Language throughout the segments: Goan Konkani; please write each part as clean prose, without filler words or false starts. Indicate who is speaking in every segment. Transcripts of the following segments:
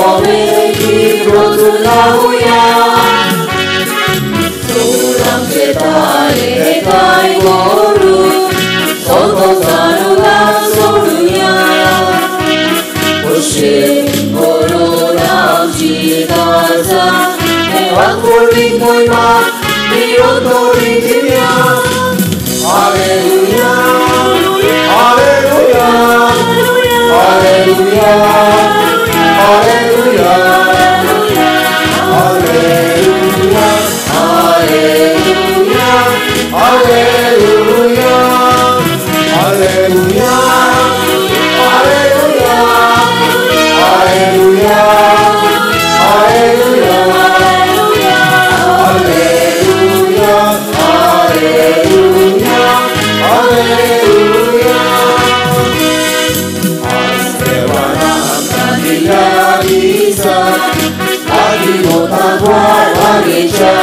Speaker 1: सोवे गीत रोज लावया सूर आमचे तारे एकाय करून संतोषान सोडुया खोशयेन करून आमची काळजां देवाक व्हडवीक मोयमा मिरोवन दवरी दिवया. Hallelujah, hallelujah, hallelujah, hallelujah, hallelujah, hallelujah, hallelujah, hallelujah, hallelujah, hallelujah, hallelujah, hallelujah, hallelujah, hallelujah. आज देवान आमकां दिल्ल्या दिसा लागीं वता वारेच्या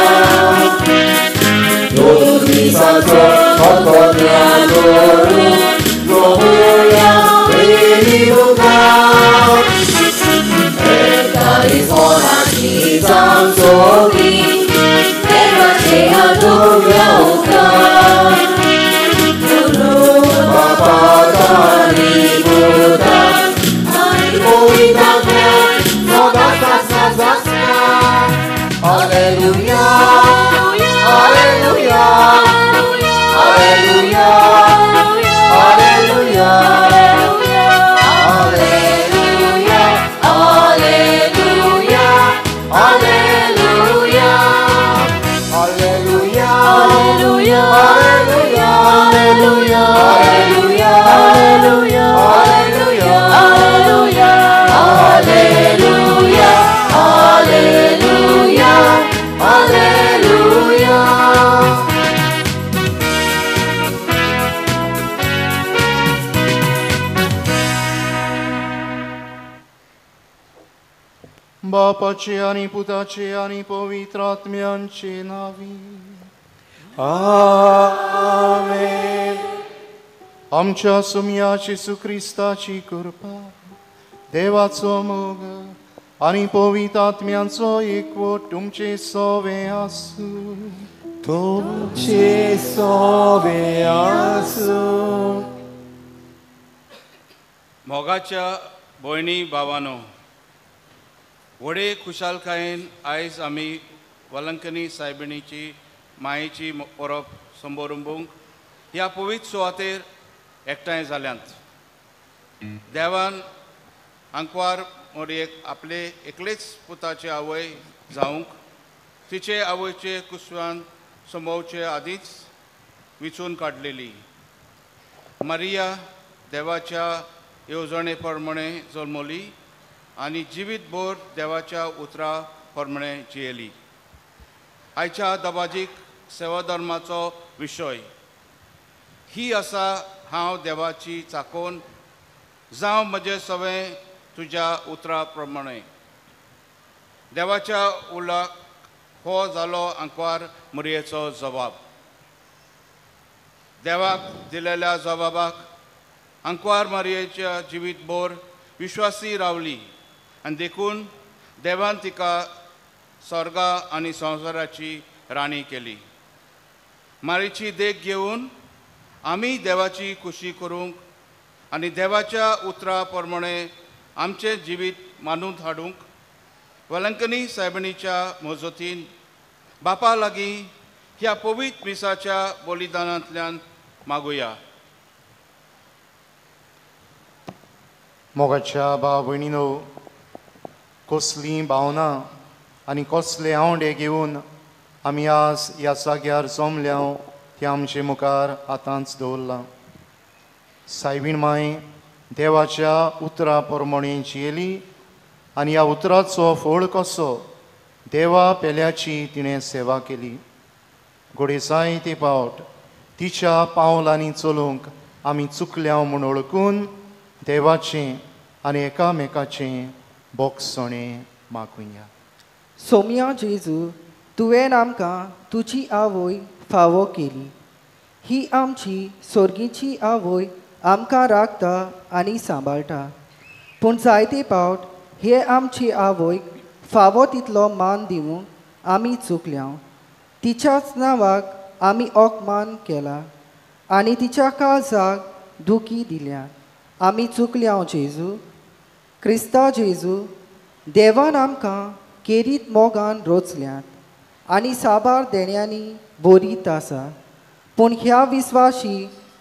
Speaker 1: दोन दिसाचो खतखत्या करून लोया प्रेमी मुखार एका कोणाची जावचो देवाचे हातूंक उपकार बाबा आनी पुताक आनी पवित्र आत्म्याक सदांच सदांच. Hallelujah, hallelujah, hallelujah, hallelujah, hallelujah, hallelujah, hallelujah, hallelujah, hallelujah, hallelujah, hallelujah, hallelujah, hallelujah, hallelujah, hallelujah, hallelujah.
Speaker 2: बापाचे आनी पुताचे आनी पवित्र आत्म्यांचे नांवी
Speaker 3: आमेन.
Speaker 2: आमच्या सुमया जेजू क्रिस्ताची कृपा, देवाचो मोग आनी पवित्र आत्म्यांचो एकवट तुमचे सोवे आसूं.
Speaker 3: तुमचे सोवे आसूं.
Speaker 4: मोगाच्या भयणी भावानो, व्हडे खुशालकायेन आयज आमी वलंकनी सायबिणीची मायेची परब संबोरंबूंक ह्या पवित्र सुवातेर एकठांय जाल्यांत. देवान आंकवार मोरयेक आपले एकलेच पुताचे आवय जावंक तिचे आवयचे कुसवान संभोवचे आदींच विचून काडलेली. मारिया देवाच्या येवजणे प्रमाणे जल्मली आनी जिवीतभर देवाच्या उतरा प्रमाणे जियेली. आयच्या दबाजीक सेवाधर्माचो विशय ही आसा, हांव देवाची चाकोन जावं म्हजें सवें तुज्या उतरा प्रमाणे. देवाच्या उलाक हो जालो आंकवार मुरयेचो जबाब. देवाक दिलेल्या जबाबाक आंकवार मारयेच्या जिवीतभर विश्वासी रावली आनी देखून देवान तिका स्वर्गा आनी संवसाराची राणी केली. मारीची देख घेवन आमी देवाची खुशी करूंक आनी देवाच्या उतरा प्रमाणे आमचें जिवीत मानून हाडूंक वलंकनी सायबिणीच्या मजतीन बापा लागीं ह्या पवित्र मिसाच्या बलिदानांतल्यान मागुया.
Speaker 2: मोगाच्या भाव भयणीनो, कसलीं भावनां आनी कसले आंवडे घेवन आमी आज ह्या जाग्यार जमल्या तें आमचे मुखार आतांच दवरलां. सायबीण माय देवाच्या उतरा प्रमाणे जियेली आनी ह्या उतराचो फळ कसो देवा पेल्याची तिणें सेवा केली. घडये जायते फावट तिच्या पावलांनी चलूंक आमी चुकल्या म्हूण वळखून देवाचें आनी एकामेकाचें बोगसणें मागुया.
Speaker 5: सोम्या जेजू, तुवें आमकां तुजी आवय फावो केली. ही आमची सोर्गीची आवय आमकां राखता आनी सांबाळटा, पूण जायते फावट हे आमची आवयक फावो तितलो मान दिवंक आमी चुकल्या. तिच्याच नांवाक आमी अपमान केला आनी तिच्या काळजाक दुखी दिल्या. आमी चुकल्या जेजू. क्रिस्ता जेजू, देवान आमकां केरीत मोगान रोचल्यात आनी साबार देण्यांनी बोरीत आसा. पूण ह्या विस्वाशी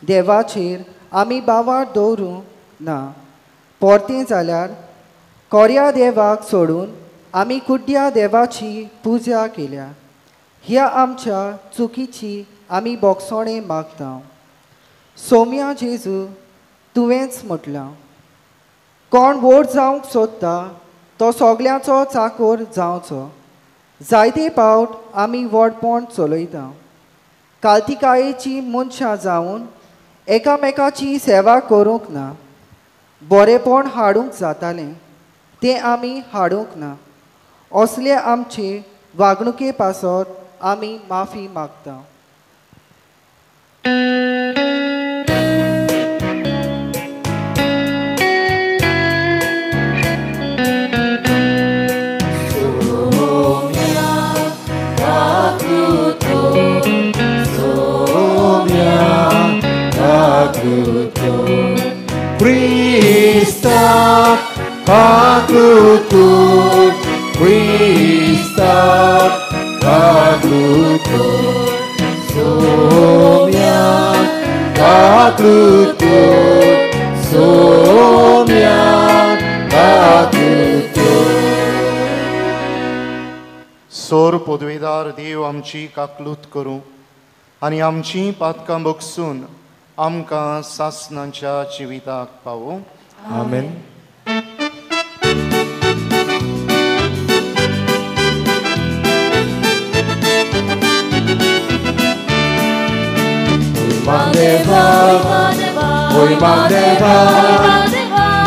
Speaker 5: देवाचेर आमी बावार दवरूंक ना. परतें जाल्यार कोऱ्या देवाक सोडून आमी कुड्ड्या देवाची पुजा केल्या. ह्या आमच्या चुकीची आमी बोगसोणें मागता. सोम्या जेजू, तुवेंच म्हटलां, कोण व्हड जावंक सोदता तो सगल्यांचो चाकोर जावचो. जायते पावट आमी व्हडपण चलयता. कालतिकायेची मनशां जावन एकामेकाची सेवा करूंक ना. बरेपण हाडूंक जातालें तें आमी हाडूंक ना. असले आमचे वागणुके पासत आमी माफी मागता.
Speaker 3: Krista kaklutur, Krista kaklutur, Somya kaklutur, Somya kaklutur.
Speaker 2: सोर पदवेदार देव आमची काकलूत करूं आनी आमची पातकां बगसून आमकां सासणाच्या जिविताक पावूं.
Speaker 3: आमेन. Oy Mandeva,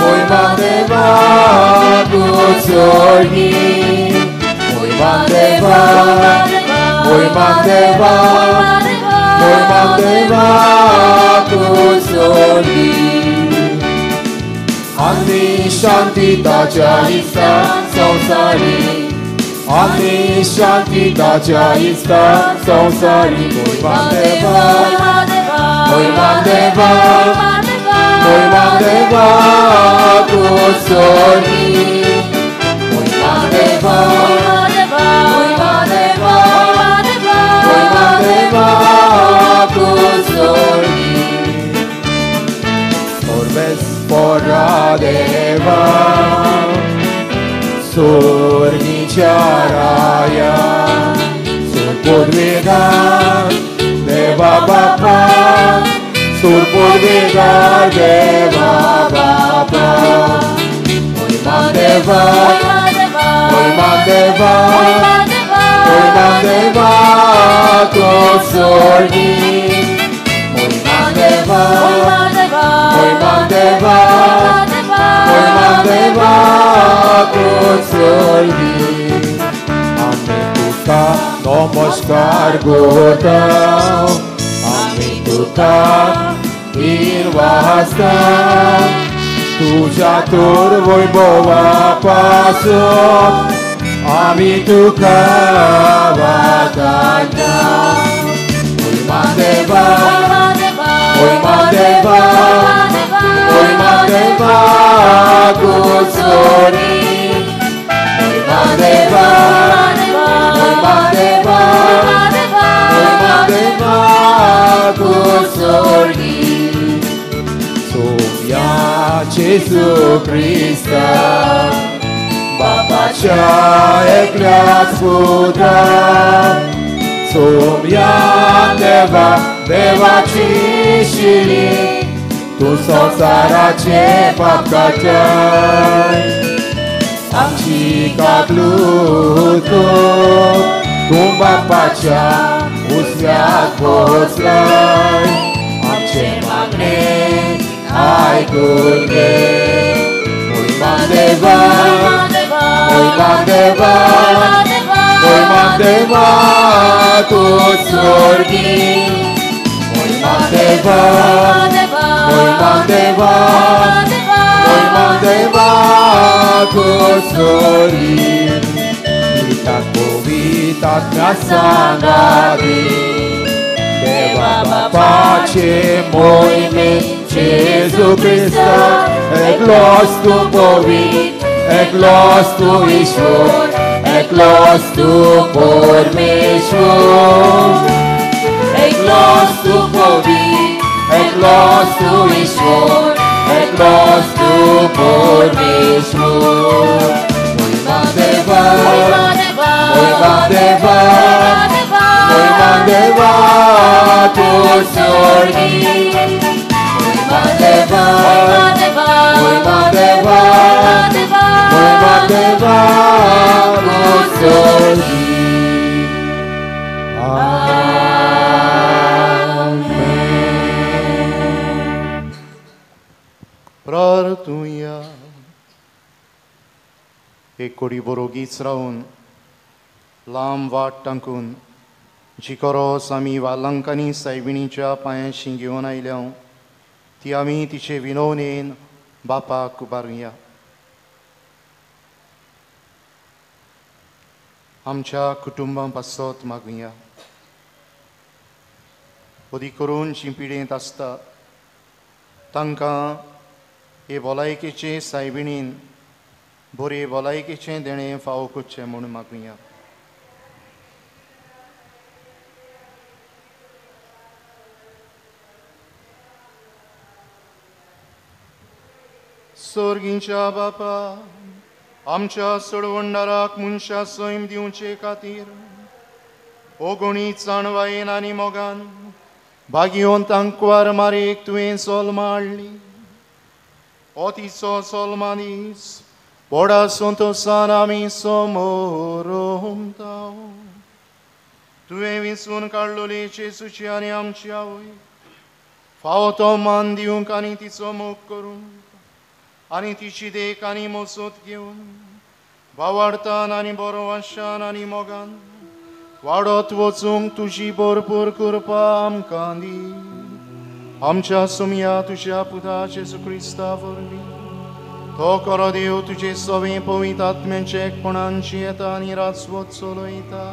Speaker 3: Oy Mandeva, Kusorgi. Oy Mandeva, Oy Mandeva, Oy Mandeva, Kusorgi. Ani Shanti Taja Ista Samsari, Ani Shanti Taja Ista Samsari. Oy Mandeva, Oy Mandeva, Oy Mandeva, Kusorgi. Oy Mandeva, Oy Mandeva, Oy Mandeva, Kusorgi. Orbes porra deva, Sorgi charaya, Surpodveda, Deva Bapa, Surpodveda, Deva Bapa. Oy Mandeva, Oy Mandeva, Oy Mandeva, Kusorgi. Oy Mandeva, Oy Mandeva, Oy Mandeva, Kusorgi. Ami tuka नमस्कार गोता, आमी तुका निर्वासता, तुझ्या तोर वैभवा पासून आमी तुका वादायता. ओय मादेवा, ओय मादेवा, ओय मादेवा, कुसोरी. ओय मादेवा, ओय मादेवा, ओय मादेवा, कुसोरी. सोम्या जेजू क्रिस्ता, बापाच्या एकल्याच पुत्रा, सोम्या देवा देवाची शिरी, तूं संवसाराचे पाप काडटाय. आमची काकलूत कर, तूं बापाच्या उस्याक बसलाय, आमचें मागणें आयकून घे. ओय मादेवा, ओय मादेवा, ओय मादेवा, तूं स्वर्गी. ओय मादेवा, ओय मादेवा, ओय मादेवा, कुसोरी पिता पवित्र आत्म्या सांगाती देवा बापाचे मोहिमे जेजू क्रिस्त एकलोच तूं पवित्र एकलोच तूं ईश्वर एकलोच तूं परमेश्वर एकलोच तूं पवित्र एकलोच तूं ईश्वर एकलोच तूं परमेश्वर. मोहिमा देवा मोहिमा देवा मोहिमा देवा तूं सोडी मोहिमा देवा मोहिमा देवा मोहिमा देवा तूं सोडी.
Speaker 2: प्रार्थुया. एक कोडी बरोगीच रावन लांब वाट टांकून जी करोस आमी वालांकांनी सायबिणीच्या पांयांशी घेवन आयल्या ती आमी तिचे विनवणेन बापाक उबारुया. आमच्या कुटुंबां पासत मागुया. अदीक करून जी पिडेंत आसता तांकां हे भलायकेचे सायबिणीन बरे भलायकेचें देणें फावो करचें म्हूण मागुया. सोर्गींच्या बापा आमच्या सोडवणदाराक मनशा सैम दिवचे खातीर ओगुणी जाणवायेन आनी मोगान भागयोन तांकवार मारेक तुवें सोल्मा हाडली. ओ तिचो सोल्मा दीस व्हडा संतोसान आमी समोर तुवें विंचून काडलोली जेजूची आनी आमची आवय फावो तो मान दिवंक आनी तिचो मोग करूंक आनी तिची देख आनी मोसोत घेवन भावार्थान आनी बरो वाशान आनी मोगान वाडत वचूंक तुजी भरपूर कृपा आमकां दी. आमच्या सुमया तुज्या पुता जेजू क्रिस्ता वरवीं तो करो देव तुजे सवे पवित्र आत्म्याचे एकपणांची येता आनी राजवत चलयता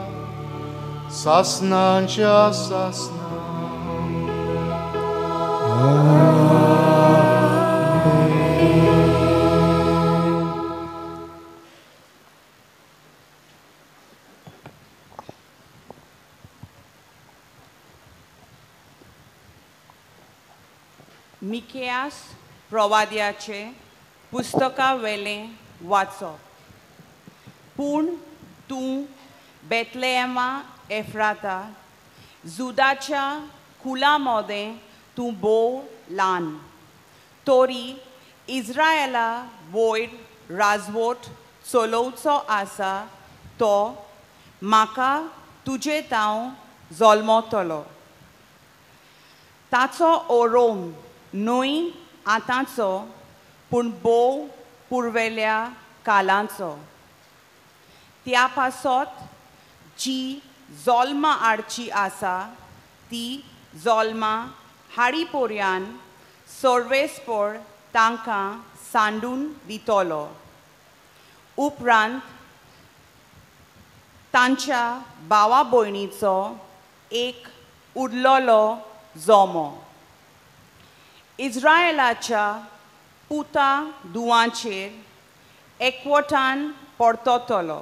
Speaker 2: सासनाच्या सासना.
Speaker 6: मिकेयास प्रवाद्याचे पुस्तका वेलें वाचप. पूण तूं बेतलेहमा एफ्राता जुदाच्या कुला मोदें तूं भोव ल्हान तरी इज्रायला वयर राजवट चलोवचो आसा तो म्हाका तुजे तांव जल्मतलो. ताचो ओरोम न्हय आतांचो पूण भोव पुर्वेल्या कालांचो. त्या पासत जी जल्मा हाडची आसा ती जल्मा हाडी पोरयान सर्वेस्पर तांकां सांडून दितलो. उपरांत तांच्या भावा भयणीचो एक उरलोलो जोमो इज्रायलाच्या पुता दुवांचेर एकवटान परततलो.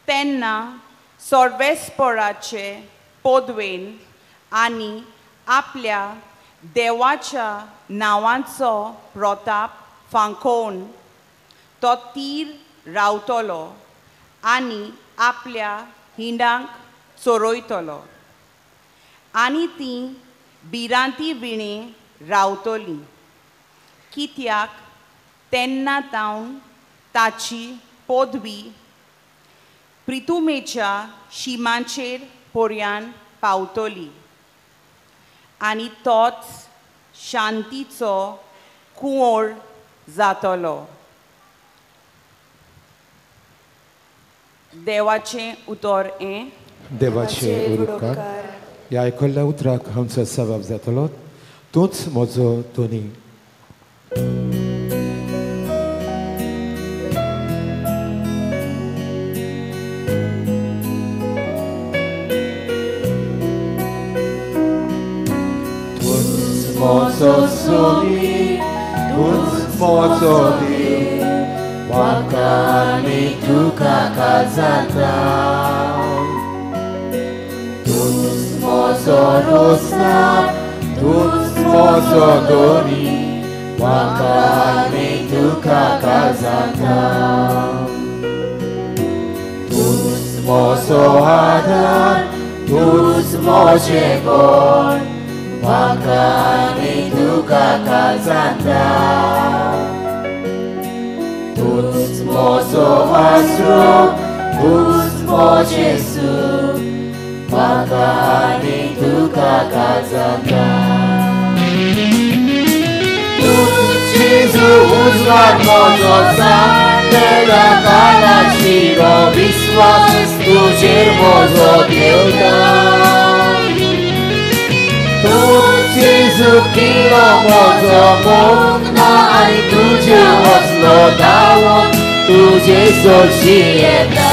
Speaker 6: तेन्ना सर्वेस्पराचे पदवेन आनी आपल्या देवाच्या नांवाचो प्रताप फांकोवन तो तीर रावतलो आनी आपल्या हिंडांक चोरयतलो आनी तीं भिरांती विणें रावतली. कित्याक तेन्ना तावन ताची पदवी प्रितुमेच्या शिमांचेर पर्यान पावतली आनी तोच शांतीचो कुंवर जातलो. देवाचें उतर हें.
Speaker 3: देवाचें उपकार. ह्या आयकल्ल्या उतराक आमचो सबाब जातलो. तूंच म्हजो धनी.
Speaker 1: मोजो सोमी, तूंच मोजो देव, म्हाका आनी तुका काजाता. तूंच मोजो रोसा, तूंच मोजो दोरी, म्हाका आनी तुका काजाता. तूंच मोजो आदार, तूंच मोजें बळ, म्हाका आनी तुका काजाता. तूंच मोजो आसरो, तूंच मोजें सूख, म्हाका आनी तुका काजाता. तूंच जेजू उजवाड मोजो सांगेल्या काळाशिरो विस्वास तुजेर मोजो देवता. तूंच जेजू किल्लो मोजो मोग ना आनी तुजे असलो दावो तुजे सोशी येता.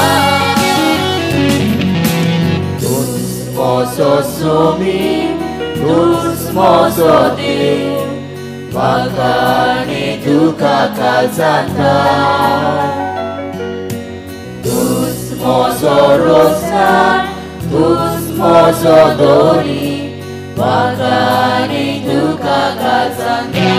Speaker 1: तूंच मोजो सोमी, तूंच मोजो देव, म्हाका आनी तुका काजाता. तूंच मोजो रोसा, तूंच मोजो दोरी, म्हाका आनी तुका काजाता.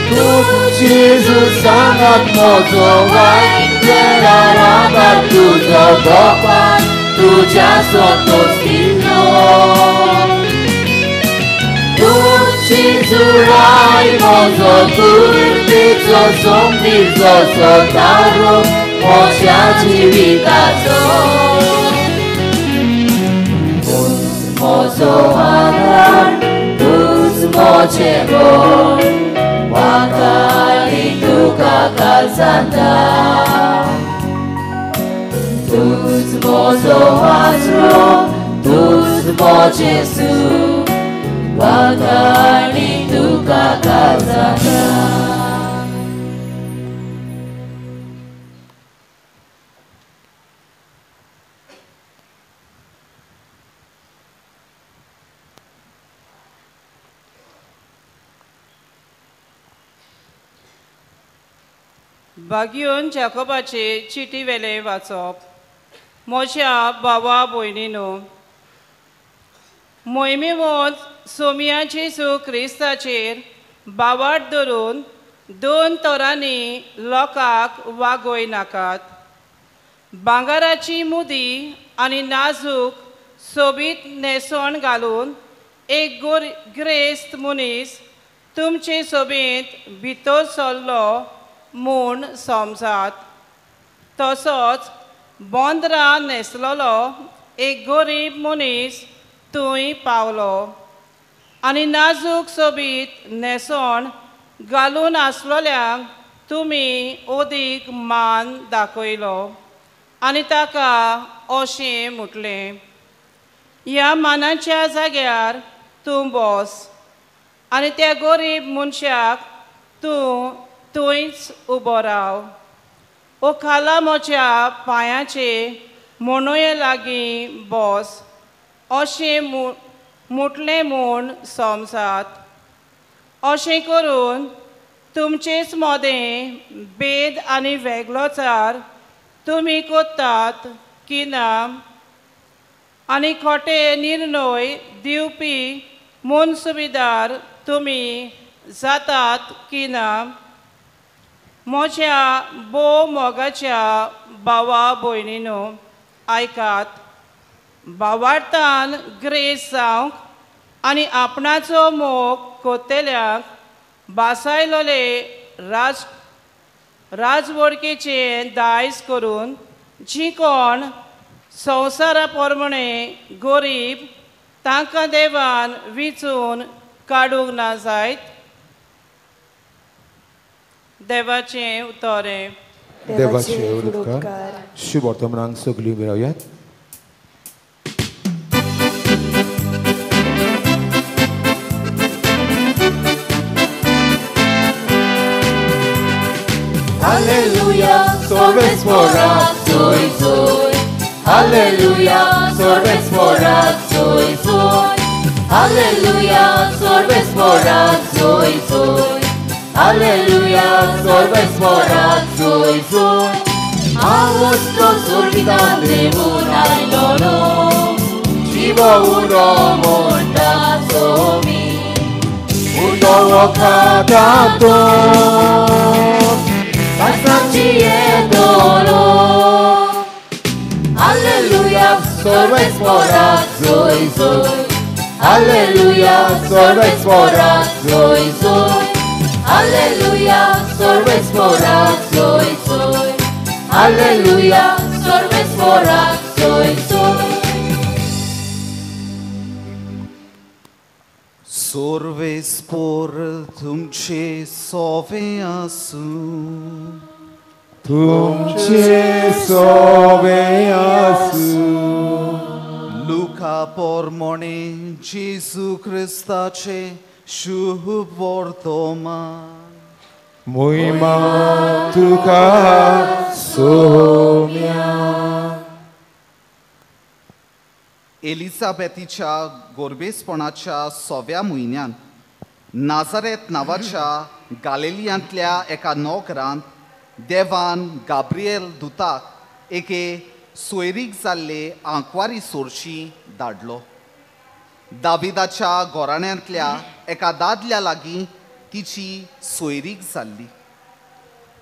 Speaker 1: तूंच जेजू सांगात मोजो वायट वेळार रागार तुजो गोपान तुज्या संतोष दिल्लो. तूंच जेजू राय मोजो कुर्तेचो सोंबीचो सोतारो मोज्या जिविताचो. तूंच मोजो आदार, तूंच मोजें बळ, म्हाका आनी तुका काजाता. तूंच मोजो आसरो, तूंच मोजें सूख, म्हाका आनी तुका काजाता.
Speaker 7: बागयोन जाकोबाचे चिटी वेले वाचप. म्हज्या भावा भयणीनो, मोहिमेवंत सोमिया जेजू क्रिस्ताचेर बावाट धरून दोन तरांनी लोकांक वागय नाकात. भांगराची मुदी आनी नाजूक सोबीत न्हेसण घालून एक ग्रेस्त मनीस तुमचे सोबेंत भितर सरलो म्हूण समजात. तसोच बोंदरा न्हेसलेलो एक गरीब मनीस थंय पावलो आनी नाजूक सोबीत न्हेसण घालून आसलेल्यांक तुमी अदीक मान दाखयलो आनी ताका अशें म्हटलें, ह्या मानाच्या जाग्यार तूं बस आनी त्या गरीब मनशाक तूं थंयच उबो राव. ओ खाला म्हज्या पांयाचे म्हणये लागीं बस अशें म्हटलें म्हूण समजात. अशें करून तुमचेच मदें भेद आनी वेगळोचार तुमी करतात की ना आनी खोटे निर्णय दिवपी मनसुबीदार तुमी जातात की ना. म्हज्या भोव मोगाच्या भावा भयणीनो, आयकात. भावार्थान ग्रेस जावंक आनी आपणाचो मोग कोत्तेल्यांक बासायलोले राजवडकेचें दायज करून जी कोण संवसारा प्रमाणे गरीब तांकां देवान विचून काडूंक ना जायत. देवाचें उतरें.
Speaker 3: देवाचे उपकार. शुभ वर्तमानांक सगळीं मेळोवयात.
Speaker 1: Alleluia, sorbes morat, soi, soi. Alleluia, sorbes morat, soi, soi. Alleluia, सोर्वेस्पोराक जोय जोय. Alleluia, सोर्वेस्पोराक जोय जोय. आवस्तो सोर्गितान देवून आयलोलो, जिवो उरो म्हणटा सोमी. उनो वखदांतो सासणाची येतलो. Alleluia, सोर्वेस्पोराक जोय जोय. Alleluia, सोर्वेस्पोराक जोय जोय. Alleluia, सोर्वेस्पोराक जोय जोय. Alleluia, सोर्वेस्पोराक जोय जोय.
Speaker 4: सोर्वेस्पोर तुमचे सोवे आसूं.
Speaker 3: तुमचे सोवे आसूं.
Speaker 4: लुका पोरमोणे जेजू क्रिस्ताचे शुभ वर्तमान.
Speaker 3: मोहिमा तुका सोम्या.
Speaker 4: एलिझाबेथीच्या गोरबेसपणाच्या 6व्या म्हयन्यान नाझारेत नांवाच्या गालिलियांतल्या एका नोकरान देवान गाब्रिएल दुताक एके सोयरीक जाल्ले आंकवारी सोरशी धाडलो. दाविदाच्या घराण्यांतल्या एका दादल्या लागीं तिची सोयरीक जाल्ली.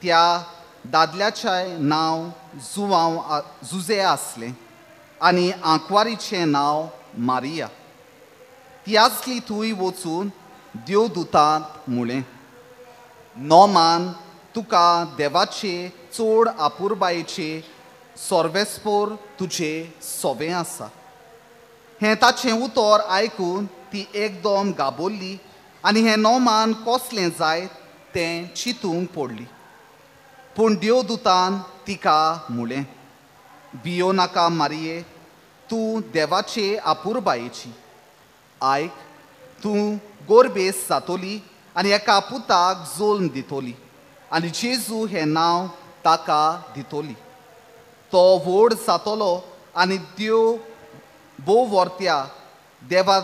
Speaker 4: त्या दादल्याचें नांव जुवांव जुजे आसलें आनी आंकवारीचें नांव मारिया. ती आसली थंय वचून देवदूतांत म्हळें, नोमान तुका देवाचे चड आपुरबायेचे सोर्वेस्पोर तुजे सोवें आसा. हें ताचें उतर आयकून ती एकदम गाबोल्ली आनी हें नोमान कसलें जायत तें चिंतूंक पडली. पूण देवदूतान तिका म्हळें, भियो नाका मारिये, तूं देवाचे आपुरबायेची. आयक, तूं गोरबेस जातोली आनी एका पुताक जोल्म दितोली आनी जेजू हें नांव ताका दितोली. तो व्हड जातलो आनी देव भोव वर्त्या देवा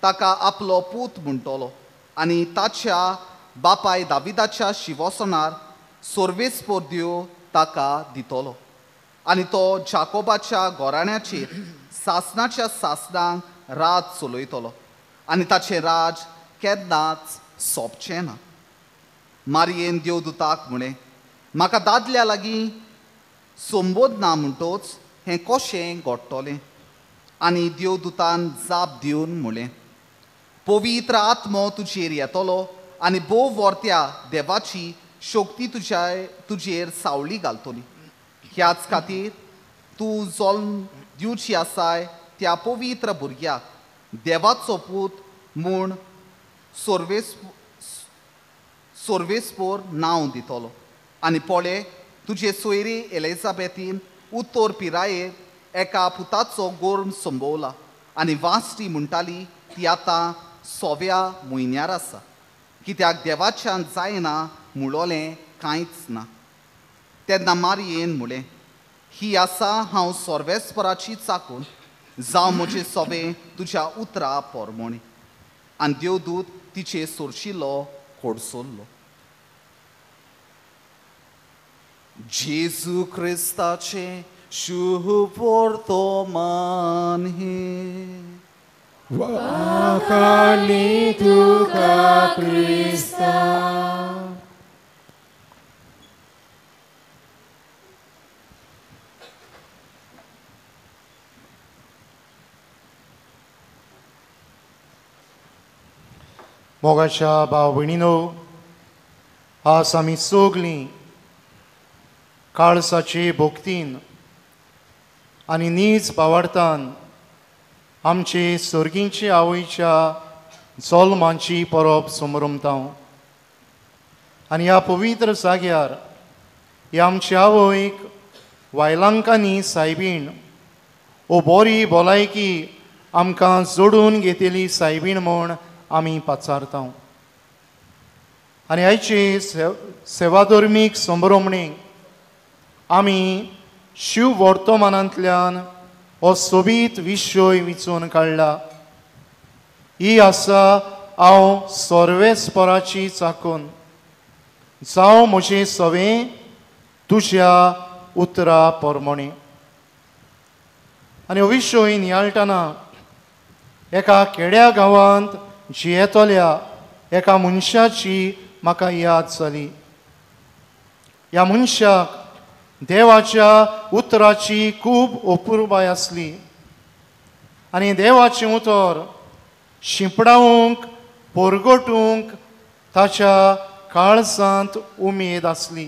Speaker 4: ताका आपलो पूत म्हणटलो आनी ताच्या बापाय दाविदाच्या शिवसनार सोर्वेस्पोर देव ताका दितलो आनी तो जाकोबाच्या घराण्याचेर सासणाच्या सासणांक राज चलयतलो आनी ताचें राज केन्नाच सोंपचें ना. मारियेन देवदूताक म्हळें, म्हाका दादल्या लागीं संबोधना म्हणटोच हें कशें घडटलें? आनी देवदूतान जाप दिवन म्हळें, पवित्र आत्मो तुजेर येतलो आनी भोव वर्त्या देवाची शक्ती तुजेर सावळी घालतली. ह्याच खातीर तूं जल्म दिवची आसाय त्या पवित्र भुरग्याक देवाचो पूत म्हूण सोर्वेस्पोर नांव दितलो. आनी पळय, तुजे सोयरी एलिझाबेथीन उत्तर पिरायेर एका पुताचो गोर्म संभवला आनी वासटी म्हणटाली ती आतां 6व्या म्हयन्यार आसा, कित्याक देवाच्यान जायना म्हणलोलें कांयच ना. तेन्ना मारियेन म्हळें, ही आसा हांव सोर्वेस्पराची चाकून, जावं म्हजें सोवें तुज्या उतरा पोरमोणे. आनी देवदूत तिचे सोरशिलो कोडसोल्लो. जेजू क्रिस्ताचें शुभ वर्तमान हें.
Speaker 3: वाखाणी तुका क्रिस्ता.
Speaker 2: मोगाच्या भाव भयणीनो, आज आमी सगलीं काळसाचे भक्तीन आनी नीज भावार्थान आमचे सर्गींचे आवयच्या जल्मांची परब समरमता. आनी ह्या पवित्र जाग्यार ह्या आमच्या आवयक वायलांकांनी सायबीण ओ बरी भलायकी आमकां जोडून घेतली सायबीण म्हूण आमी पाचारता. आनी आयचे सेवाधर्मीक संभ्रमणेक आमी शिव वर्तमानांतल्यान हो सोबीत विशय विचून काडला. ही आसा हांव सर्वेस्पराची चाकून, जावं म्हजें सवें तुज्या उतरा परमणे. आनी हो विशय नियाळटना एका खेड्या गांवांत जियेतल्या एका मनशाची म्हाका याद जाली. ह्या मनशाक देवाच्या उतराची खूब अपुरबाय आसली आनी देवाचें उतर शिंपडावंक परगटूंक ताच्या काळजांत उमेद आसली.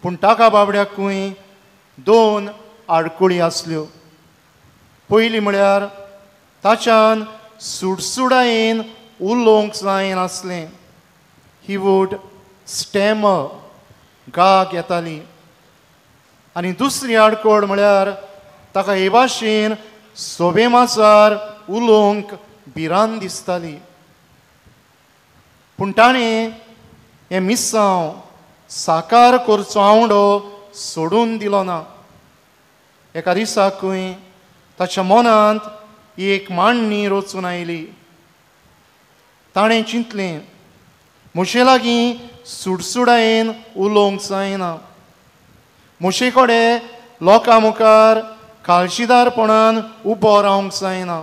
Speaker 2: पूण ताका बाबड्याकूय दोन आडकुळी आसल्यो. पयली म्हळ्यार ताच्यान सुडसुडायेन उलोवंक जायनासलें. ही वूड स्टॅमर, गाग येताली. आनी दुसरी आडकोळ म्हळ्यार ताका हे भाशेन सोबेमाजार उलोवंक भिरांत दिसताली. पूण ताणें हें मिसांव साकार करचो आंवडो सोडून दिलो ना. एका दिसाकूय ताच्या मनांत एक मांडणी रचून आयली. ताणें चिंतलें, म्हजे लागीं सुडसुडायेन उलोवंक जायना, म्हजे कडेन लोकां मुखार काळजीदारपणान उबो रावंक जायना,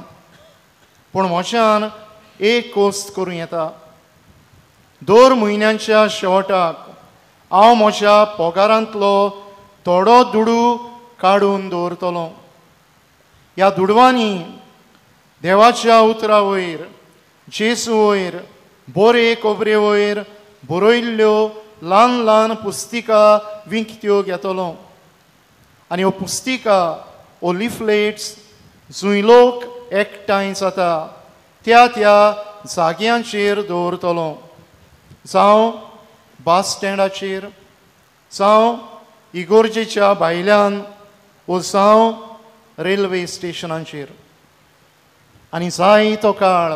Speaker 2: पूण म्हज्यान एक कोस्त करूं येता. दर म्हयन्याच्या शेवटाक हांव म्हज्या पगारांतलो थोडो दुडू काडून दवरतलो. ह्या दुडवांनी देवाच्या उतरा वयर, जेजू वयर, बोरे कोबरे वयर बरयल्ल्यो ल्हान ल्हान पुस्तिका विकत्यो घेतलो. आनी ह्यो पुस्तिका ओ लिफलेट्स जंय लोक एकठांय जाता त्या त्या जाग्यांचेर दवरतलो, जावं बस स्टँडाचेर, जावं इगोर्जेच्या भायल्यान, ओ जावं रेल्वे स्टेशनाचेर. आनी जायतो काळ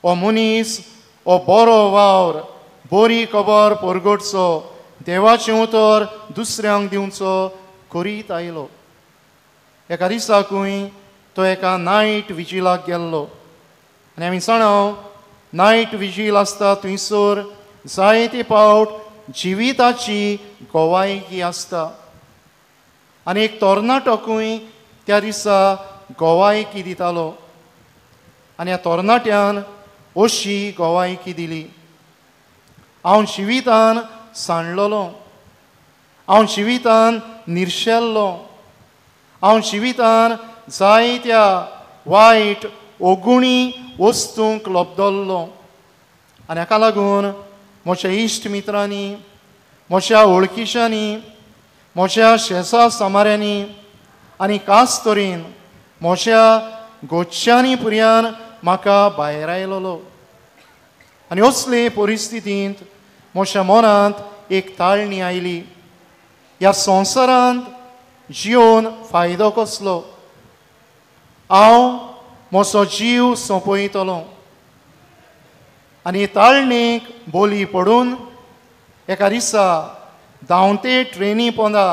Speaker 2: हो मनीस हो बरो वावर, बरी खबर परगटचो, देवाचें उतर दुसऱ्यांक दिवचो करीत आयलो. एका दिसाकूय तो एका नायट विजिलाक गेल्लो. आनी आमी जाणा नायट विजील आसता थंयसर जायते पावट जिविताची गोवायकी आसता. आनी एक तरणाटोकूय त्या दिसा गोवायकी दितालो. आनी ह्या तरणाट्यान अशी गोवायकी दिली, हांव जिवितान सांडलेलो, हांव जिवितान निर्शेल्लो, हांव जिवितान जायत्या वायट ओगुणी वस्तूंक लब्दल्लो. आनी हाका लागून म्हज्या इश्ट मित्रांनी, म्हज्या वळखीच्यांनी, म्हज्या शेजा सामाऱ्यांनी आनी खास तरेन म्हज्या गोच्यांनी पुर्यान म्हाका भायर आयलोलो. आनी असले परिस्थितींत म्हज्या मनांत एक ताळणी आयली, ह्या संवसारांत जिवन फायदो कसलो? हांव म्हजो जीव सोंपयतलो. आनी ताळणेक बोली पडून एका दिसा धांवते ट्रेनी पोंदा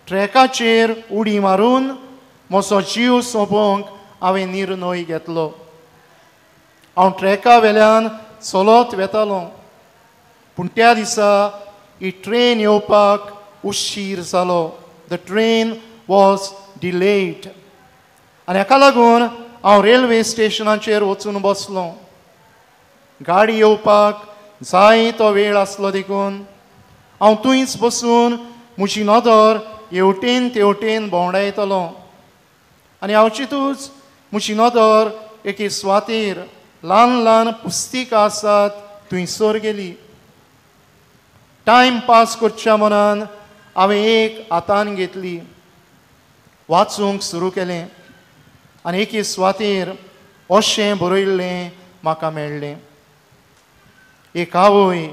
Speaker 2: ट्रॅकाचेर उडी मारून म्हजो जीव सोंपोवंक हांवें निर्णय घेतलो. हांव ट्रॅका वेल्यान चलत वेतालो, पूण त्या दिसा ही ट्रेन येवपाक उशीर जालो. The train was delayed. आनी हाका लागून हांव रेल्वे स्टेशनाचेर वचून बसलो. गाडी येवपाक जाय तो वेळ आसलो देखून हांव थंयच बसून म्हजी नदर हेवटेन तेवटेन भोंवडायतलो. आनी हांव चिंतूच म्हजी नदर एके सुवातेर ल्हान ल्हान पुस्तिका आसात थंयसर गेली. टायम पास करच्या मनान हांवें एक हातान घेतली, वाचूंक सुरू केलें आनी एके सुवातेर अशें बरयल्लें म्हाका मेळ्ळें, एक आवय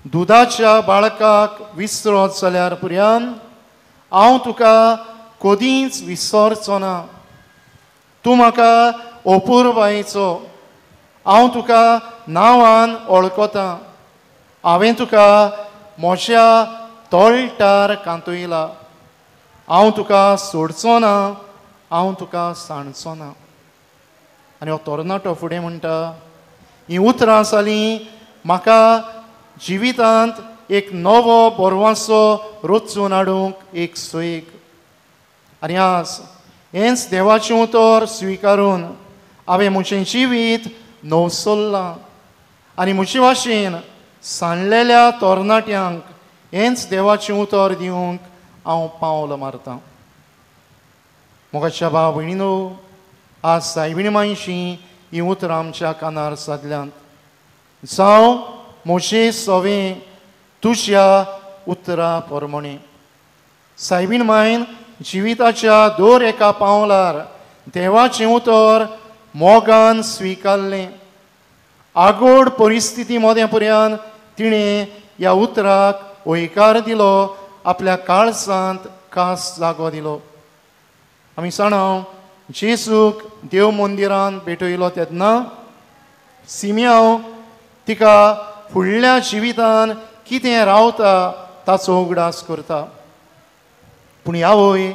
Speaker 2: दुदाच्या बाळकाक विसरत जाल्यार पुर्यान हांव तुका कदींच विसरचो ना. तूं म्हाका अपुरबायेचो, हांव तुका नांवान वळखता, हांवें तुका म्हज्या तळटार कांतयला, हांव तुका सोडचो ना, हांव तुका सांडचो ना. आनी हो तरणाटो फुडें म्हणटा, हीं उतरां जालीं म्हाका जिवितांत एक नवो बरवासो रचून हाडूंक एक सोयीक. आनी आज हेंच देवाचें उतर स्विकारून हांवें म्हजें जिवीत नवसरलां आनी म्हजे भाशेन सांडलेल्या तरणाट्यांक हेंच देवाचें उतर दिवंक हांव पावल मारतां. मोगाच्या भाव भयणीनो, आज सायबीण मायशी हीं उतरां आमच्या कानार सादल्यांत. जावं म्हजें सवें तुज्या उतरा प्रमाणें. सायबीण मायन जिविताच्या दर एका पावलार देवाचें उतर मोगान स्विकारलें. आगोड परिस्थिती मदें पर्यंत तिणें ह्या उतराक हयकार दिलो, आपल्या काळजांत खास जागो दिलो. आमी जाणा जेजूक देव मंदिरान भेटयलो तेन्ना सिमियांव तिका फुडल्या जिवितान कितें रावता ताचो उगडास करता. पूण आवय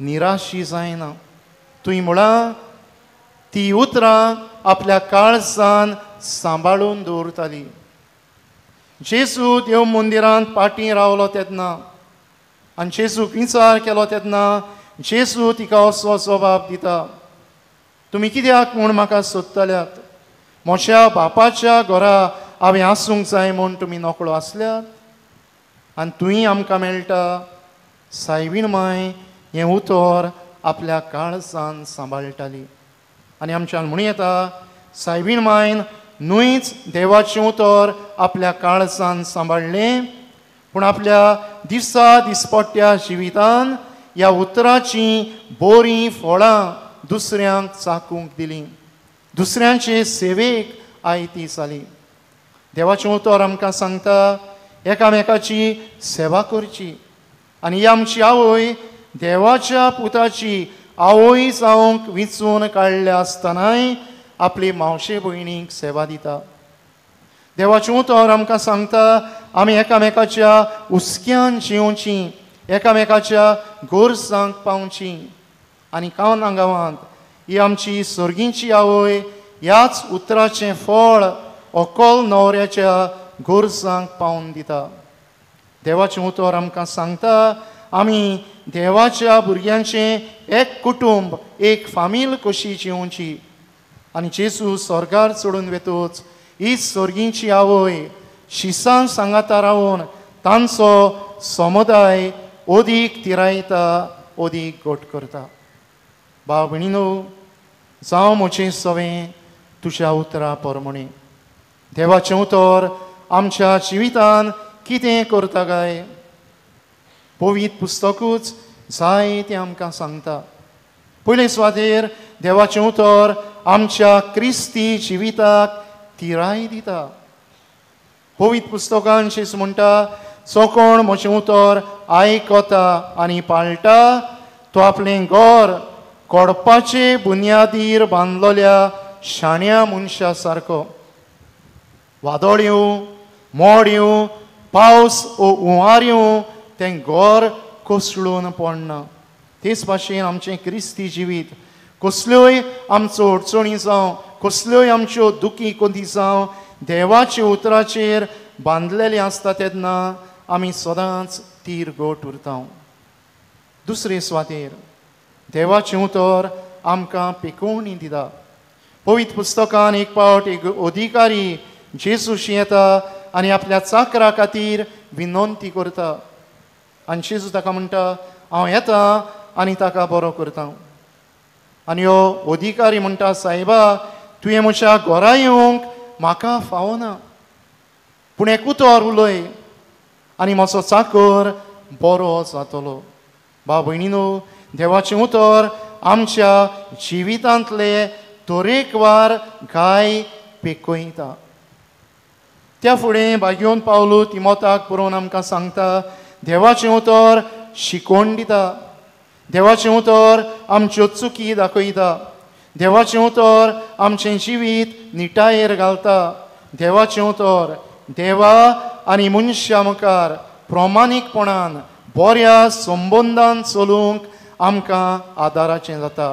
Speaker 2: निराशी जायना. तुवें म्हळां ती उतरां आपल्या काळजान सांबाळून दवरताली. जेजू देव मंदिरांत पाटी रावलो तेन्ना आनी जेजूक विचार केलो तेन्ना जेजू तिका असो जबाब दिता, तुमी कित्याक म्हूण म्हाका सोदतल्यात? म्हज्या बापाच्या घरा हांवें आसूंक जाय म्हूण तुमी नकळो आसल्यात आनी तुंय आमकां मेळटा. सायबीण माय हें उतर आपल्या काळजान सांबाळटाली. आनी आमच्यान म्हणूं येता, सायबीण मायन न्हूच देवाचें उतर आपल्या काळजान सांबाळ्ळें, पूण आपल्या दिसा दिसपट्ट्या जिवितान ह्या उतराचीं बरीं फळां दुसऱ्यांक चाकूंक दिलीं, दुसऱ्यांचे सेवेक आयती जाली. देवाचें उतर आमकां सांगता एकामेकाची सेवा करची. आनी ही आमची आवय देवाच्या पुताची आवय जावंक विंचून काडल्या आसतनाय आपली मावशे भयणीक सेवा दिता. देवाचें उतर आमकां सांगता आमी एकामेकाच्या हुस्क्यान जिवचीं, एकामेकाच्या गरजांक पावचीं. आनी कावना गांवांत ही आमची सर्गींची आवय ह्याच उतराचें फळ अकल न्हवऱ्याच्या गरजांक पावून दिता. देवाचें उतर आमकां सांगता आमी देवाच्या भुरग्यांचें एक कुटुंब, एक फामील कशी जिवची. आनी जेजू स्वर्गार चडून वेतूच ही सर्गींची आवय शिसान सांगाता रावन तांचो समुदाय अदीक तिरायता, अदीक गोट करता. भाव भयणीनो, जावं म्हजें सवें तुज्या उतरा प्रमाणें. देवाचें उतर आमच्या जिवितान कितें करता काय? पवित्र पुस्तकूच जायतें आमकां सांगता. पयले सुवातेर देवाचें उतर आमच्या क्रिस्ती जिविताक तिराय दिता. पवित्र पुस्तकान जेजू म्हणटा, जो कोण म्हजें उतर आयकता आनी पाळटा तो आपलें घर कोडपाचे बुन्यादीर बांदलेल्या शाण्या मनशा सारको. वादळ येवं, मोड येवं, पावस ओ हुंवार येवं, तें घर कोसळून पडना. तेच भाशेन आमचें क्रिस्ती जिवीत कसल्योय आमचो अडचणी जावं, कसल्योय आमच्यो दुखी कोंती जावं, देवाच्या उतराचेर बांदलेलें आसता तेन्ना आमी सदांच तीर गोट उरता. दुसरे सुवातेर देवाचें उतर आमकां पिकोवणी दिता. पवित्र पुस्तकान एक पावट एक अधिकारी जेजूशी येता आनी आपल्या चाकरा खातीर विनंती करता. आनी जेजू ताका म्हणटा, हांव येता आनी ताका बरो करता. आनी हो अधिकारी म्हणटा, सायबा तुवें म्हज्या घरा येवंक म्हाका फावना, पूण एक उतर उलय आनी म्हजो चाकर बरो जातलो. भाव भयणीनो, देवाचें उतर आमच्या जिवितांतले तरेकवार गाय पेकयता. त्या फुडें भाग्योन पावलो तिमोताक बरोवन आमकां सांगता, देवाचें उतर शिकोवन दिता, देवाचें उतर आमच्यो चुकी दाखयता, देवाचें उतर आमचें जिवीत निटायेर घालता, देवाचें उतर देवा आनी मनशा मुखार प्रमाणीकपणान बऱ्या संबंदान चलूंक आमकां आदाराचें जाता.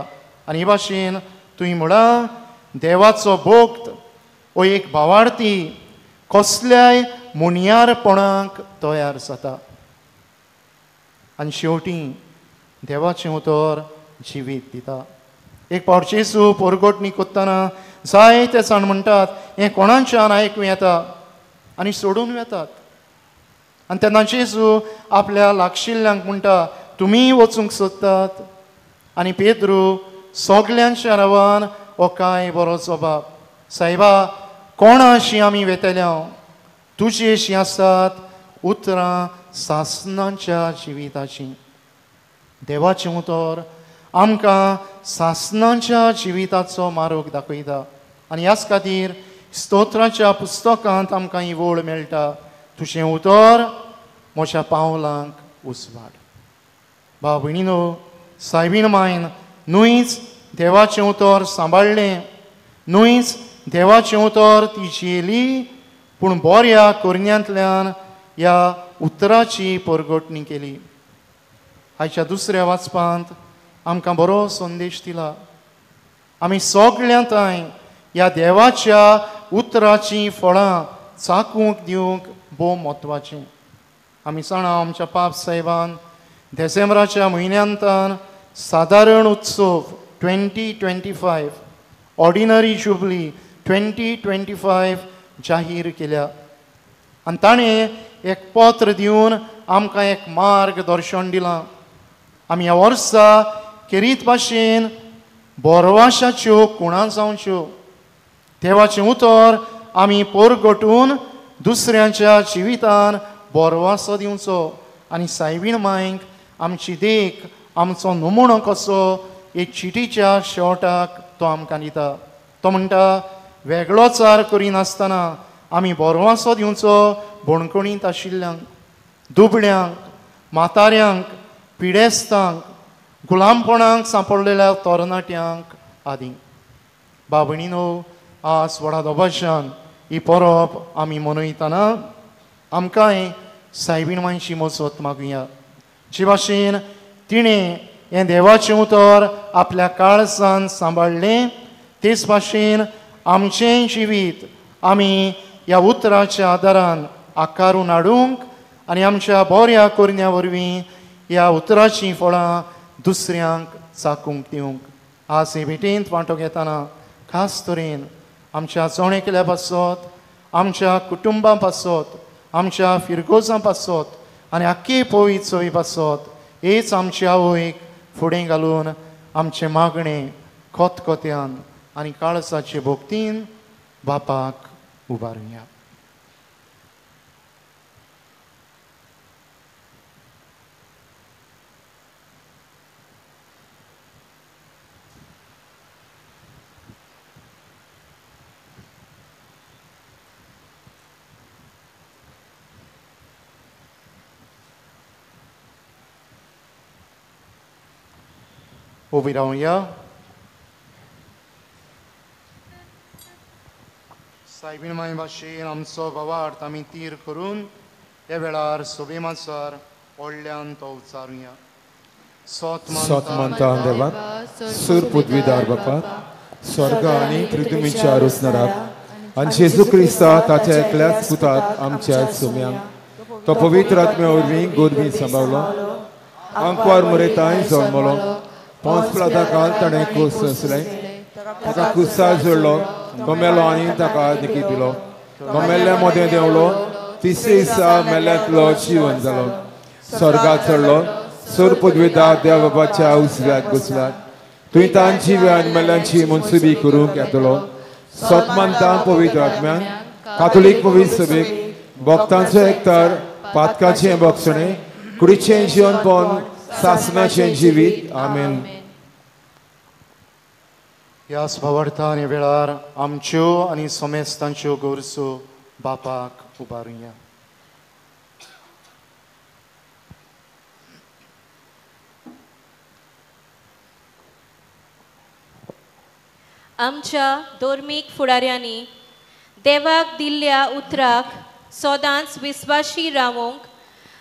Speaker 2: आनी हे भाशेन तुवें म्हळां, देवाचो भक्त ओ एक भावार्थी कसल्याय मुनियारपणाक तयार जाता आनी शेवटी देवाचें उतर जिवीत दिता. एक पावट जेजू पोरगोटणी कोत्तना जायते जाण म्हणटात हें कोणाच्यान आयकूं येता आनी सोडून वेतात. आनी तेन्ना जेजू आपल्या लागशिल्ल्यांक म्हणटा तुमी वचूंक सोदतात. आनी पेद्रू सगल्यांच्या नांवान हो काय बरो जबाब, सायबा कोणाशी आमी वेतल्या, तुजी अशीं आसात उतरां सासनाच्या जिविताचीं. देवाचें उतर आमकां सासनाच्या जिविताचो मार्ग दाखयता आनी ह्याच खातीर स्तोत्राच्या पुस्तकांत आमकां ही वळ मेळटा, तुजें उतर म्हज्या पावलांक उजवाड. भाव भयणीनो, सायबीण मायन न्हूच देवाचें उतर सांबाळ्ळें, न्हूच देवाचें उतर ती जियेली, पूण बऱ्या करण्यांतल्यान ह्या उतराची परगटणी केली. आयच्या दुसऱ्या वाचपांत आमकां बरो संदेश दिला. आमी सगळ्यां थंय ह्या देवाच्या उतराचीं फळां चाकूंक दिवंक भोव म्हत्वाचें. आमी जाणा आमच्या पाप साहेबान डिसेंबराच्या म्हयन्यांतान सादारण उत्सव 2025 ऑर्डिनरी जुबली 2025 जाहीर केल्या आनी ताणें एक पत्र दिवन आमकां एक मार्गदर्शन दिलां. आमी ह्या वर्सा खेरीत भाशेन बोरवाशाच्यो कुणां जावच्यो, देवाचें उतर आमी पोरगटून दुसऱ्यांच्या जिवितान बोरवासो दिवचो आनी सायबीण मायक आमची देख, आमचो नमुणो कसो एक चिटीच्या शेवटाक तो आमकां दिता. तो म्हणटा वेगळोचार करिनासतना आमी बोरवासो दिवचो बणकणींत आशिल्ल्यांक, दुबळ्यांक, म्हाताऱ्यांक, पिडेस्तांक, गुलामपणाक सांपडलेल्या तरणाट्यांक आदी. भाव भयणीनो, आज व्हडा दबाज्यान ही परब आमी मनयतना आमकांय सायबीण मांयची मजत मागुया. जे भाशेन तिणें हें देवाचें उतर आपल्या काळजान सांबाळ्ळें, तेच भाशेन आमचें जिवीत आमी ह्या उतराच्या आदारान आकारून हाडूंक आनी आमच्या बऱ्या करण्या वरवीं ह्या उतराचीं फळां दुसऱ्यांक चाकूंक दिवंक. आज हे भेटेंत वांटो घेतना खास तरेन आमच्या जोणेकल्या पासत, आमच्या कुटुंबां पासत, आमच्या फिरगोजां पासत आनी आख्खे पवी चोवी पासत हेच आमचे आवयक फुडें घालून आमचें मागणें खतखत्यान आनी काळजाचे भक्तीन बापाक उबारुया. उबी रावया. सायबीण माय भाशेन आमचो भावार्थ आमी तीर करून ह्या वेळार सोबेमासार व्हडल्यान तो उच्चारुया.
Speaker 3: सोत मानता देवा, सूर पृथ्वीदार बापा, स्वर्ग आनी पृथ्वीच्या रचणाराक आनी जेजू क्रिस्ता ताच्या एकल्याच पुताक आमच्या सुम्यांक तो पवित्र आत्म्या वरवीं गोरवीं सांबाळलो, आंकवार मुरेताय जल्मलो, 5 प्लाता ताणें कूस सोंसलें, ताका कुसार जोडलो, तो मेलो आनी ताका निकी दिलो, तो मेल्ल्या मदें देंवलो, तिसरे दिसा मेल्ल्यांतलो जिवन जालो, स्वर्गात चडलो, सूर पदवेदार देव बाबाच्या उजव्याक बसला, तुवें तांची आनी मेल्ल्यांची मनसुबी करूंक येतलो. सत मानता पवित्र आत्म्यान कातोलीक पवित्र सभेक भक्तांचो एकतार, पातकाचें बक्षणें, कुडीचें जिवनपण, सासनाचें जिवीत. आमेन.
Speaker 2: ह्याच भावार्थान ह्या वेळार आमच्यो आनी समेस्तांच्यो गरजो बापाक उबारुया.
Speaker 8: आमच्या धर्मीक फुडाऱ्यांनी देवाक दिल्ल्या उतराक सदांच विस्वाशी रावूंक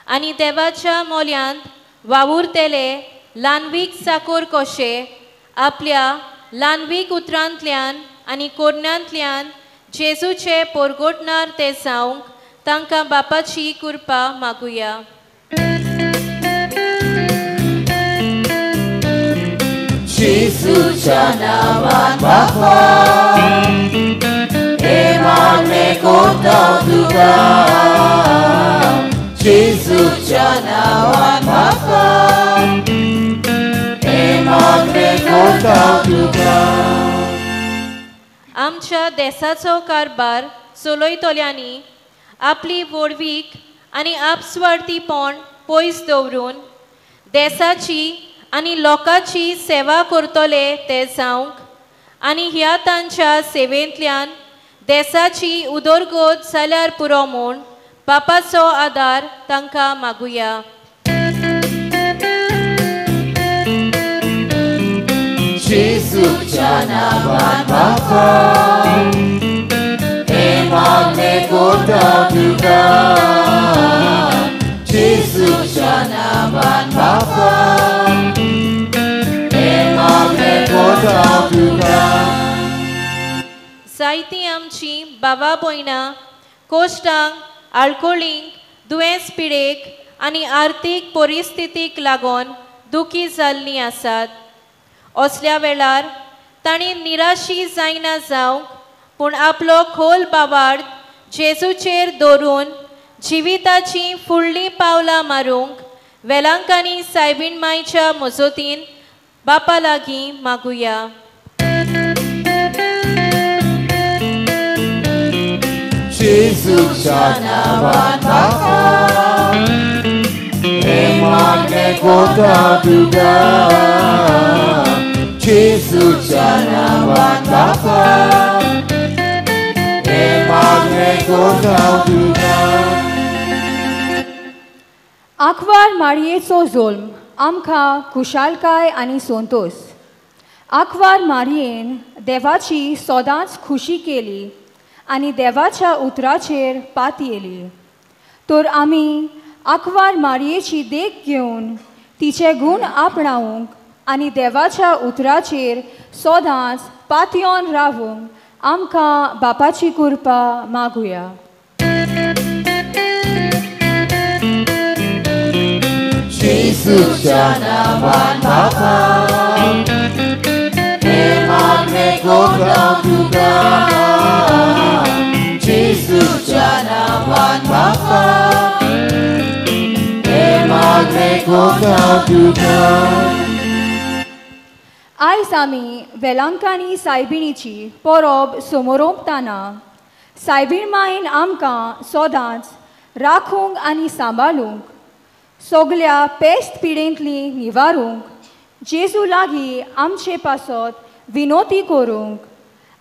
Speaker 8: आनी देवाच्या मोल्यांत वावुरतले ल्हानवीक चाकोर कशे आपल्या ल्हानवीक उतरांतल्यान आनी कोरण्यांतल्यान जेजूचे पोरगोटणार ते जावंक तांकां बापाची कृपा मागुया.
Speaker 1: जेजूच्या नांवान बापा हे मागणें करता तुका, जेजूच्या नांवान बापा हे मागणें करता तुका.
Speaker 8: आमच्या देसाचो कारभार चलयतल्यांनी आपली व्हडवीक आनी आपस्वार्थीपण पयस दवरून देसाची आनी लोकांची सेवा करतले ते जावंक आनी ह्या तांच्या सेवेंतल्यान देसाची उदरगत जाल्यार पुरो म्हूण बापाचो आदार तांकां मागुया.
Speaker 1: जेजूच्या नांवान बापा हे मागणें करता तुका, जेजूच्या नांवान बापा हे मागणें करता तुका.
Speaker 8: जायतीं आमची बाबा भयणां कोश्टांक, आल्कोळींक, दुयेंस पिडेक आनी आर्थीक परिस्थितीक लागून दुखी जाल्लीं आसात. असल्या वेळार तांणी निराशी जायना जावंक पूण आपलो खोल बावार्थ जेजूचेर दवरून जिविताचीं फुडलीं पावलां मारूंक वेलांकांनी सायबीण मायच्या मजतीन बापा लागीं मागुया.
Speaker 1: जेजूच्या नांवान बापा हे मागणें करता तुका, जेजूच्या नांवान बापा हे मागणें करता तुका.
Speaker 9: आंकवार मारयेचो जोल्म आमकां खुशालकाय आनी संतोस. आंकवार मारयेन देवाची सदांच खुशी केली आनी देवाच्या उतराचेर पातयेली. तर आमी आंकवार मारयेची देख घेवन तिचे गूण आपणावंक आनी देवाच्या उतराचेर सदांच पातयेवन रावूंक आमकां बापाची कृपा मागुया.
Speaker 1: जेजूच्या नांवान बापा हे मागणें करता तुका, जेजूच्या नांवान बापा हे मागणें करता तुका.
Speaker 9: आयज आमी वेलांकांनी सायबिणीची परब समोरोपताना सायबीण मायन आमकां सदांच राखूंक आनी सांबाळूंक, सगल्या पेस्त पिडेंतली निवारूंक, जेजू लागीं आमचे पासत विनोती करूंक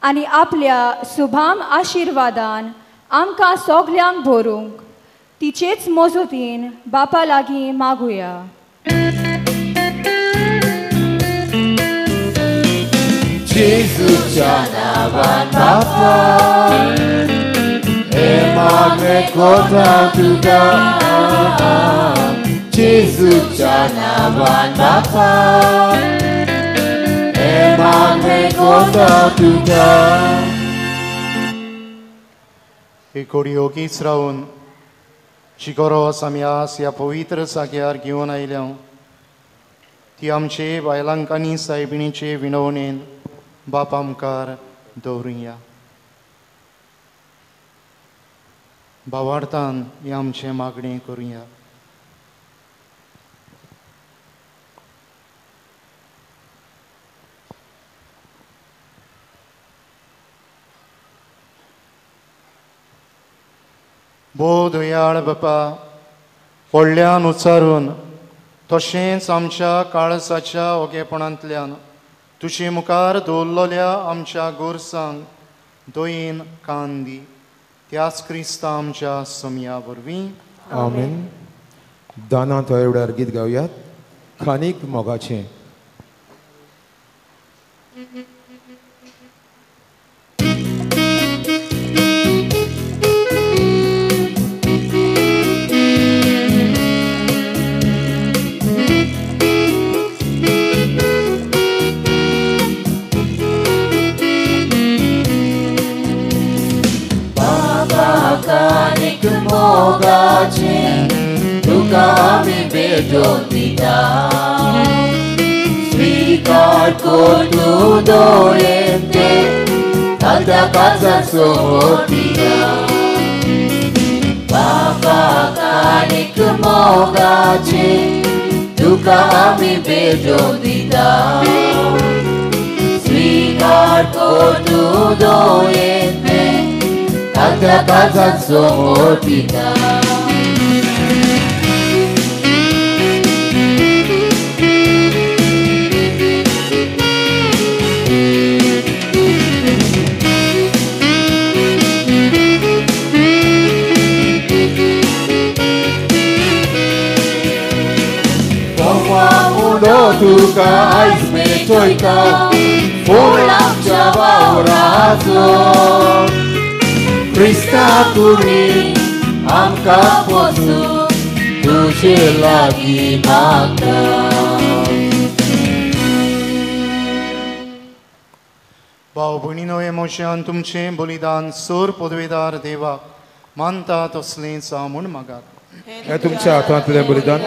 Speaker 9: आनी आपल्या सुभाम आशिर्वादान आमकां सगल्यांक भरूंक तिचेच मजतीन बापा लागीं मागुया.
Speaker 1: जेजूच्या नांवान बापा हे मागणें करता तुका, जेजूच्या नांवान बापा हे मागणें करता तुका.
Speaker 2: एक ओगीच रावन जी गरज आमी आज ह्या पवित्र जाग्यार घेवन आयल्या ती आमचे बायलांकांनी सायबिणीचे विनवणेन बापा मुखार दवरुया. भावार्थान हें आमचें मागणें करुया. भोव दयाळ बापा, व्हडल्यान उच्चारून तशेंच आमच्या काळजाच्या ओगेपणांतल्यान तुजे मुखार दवरलेल्या आमच्या गोरसांक दयेन कान दी. त्याच क्रिस्ता आमच्या समया वरवीं.
Speaker 3: आमेन. दानांत एवढ्यार गीत गावयात खानीक मोगाचें.
Speaker 1: मोगाचे तुका आमी भेटोवन दिता. स्वीकार कर तूं दयेन तें ताच्या काळजाक समर्पिता. बाबा काणीक मोगाचे तुका आमी भेटोवन दिता. स्वीकार कर तूं दयेन तें ताच्या काळजाक समर्पिता. तुका आयज मेटयता फूल आमच्या वावराचो. क्रिस्ता कुडीन आमकां पोसूं तुजे लागीं मागता.
Speaker 2: भाव भयणीनो, हे मोशान तुमचें बलिदान सोर पदवेदार देवाक मानता तसलें जावं म्हूण मागात.
Speaker 3: हे तुमच्या हातांतलें बलिदान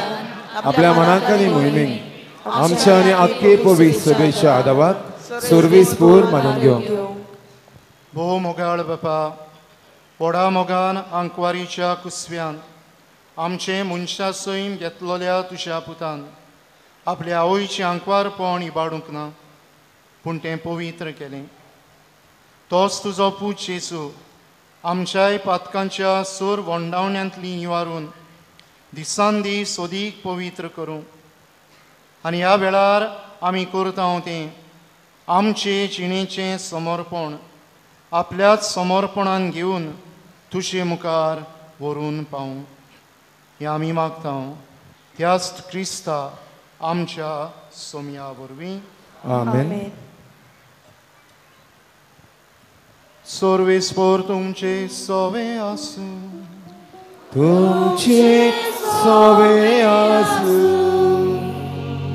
Speaker 3: आपल्या मनाक आनी मोहिमेक आमच्या आनी आख्खे पवित्र सभेच्या आदावाक सर्वीस पूर मानून घेवं.
Speaker 2: भोव मोगाळ बापा, व्हडा मोगान आंकवारीच्या कुसव्यान आमचें मनशा सैम घेतलेल्या तुज्या पुतान आपल्या आवयचें आंकवारपण इबाडूंक ना, पूण तें पवित्र केलें. तोच तुजो पूत जेजू आमच्याय पातकांच्या सूर वोंडावण्यांतली निवारून दिसान दीस अदीक पवित्र करूं आनी ह्या वेळार आमी करता तें आमचे जिणेचें समर्पण आपल्याच समर्पणान घेवन तुजे मुखार व्हरून पावूं हें आमी मागता त्याच क्रिस्ता आमच्या सोम्या वरवीं.
Speaker 3: आमेन.
Speaker 2: सर्वेस्पोर तुमचे सोवे आसूं.
Speaker 3: तुमचे सोवे आसूं.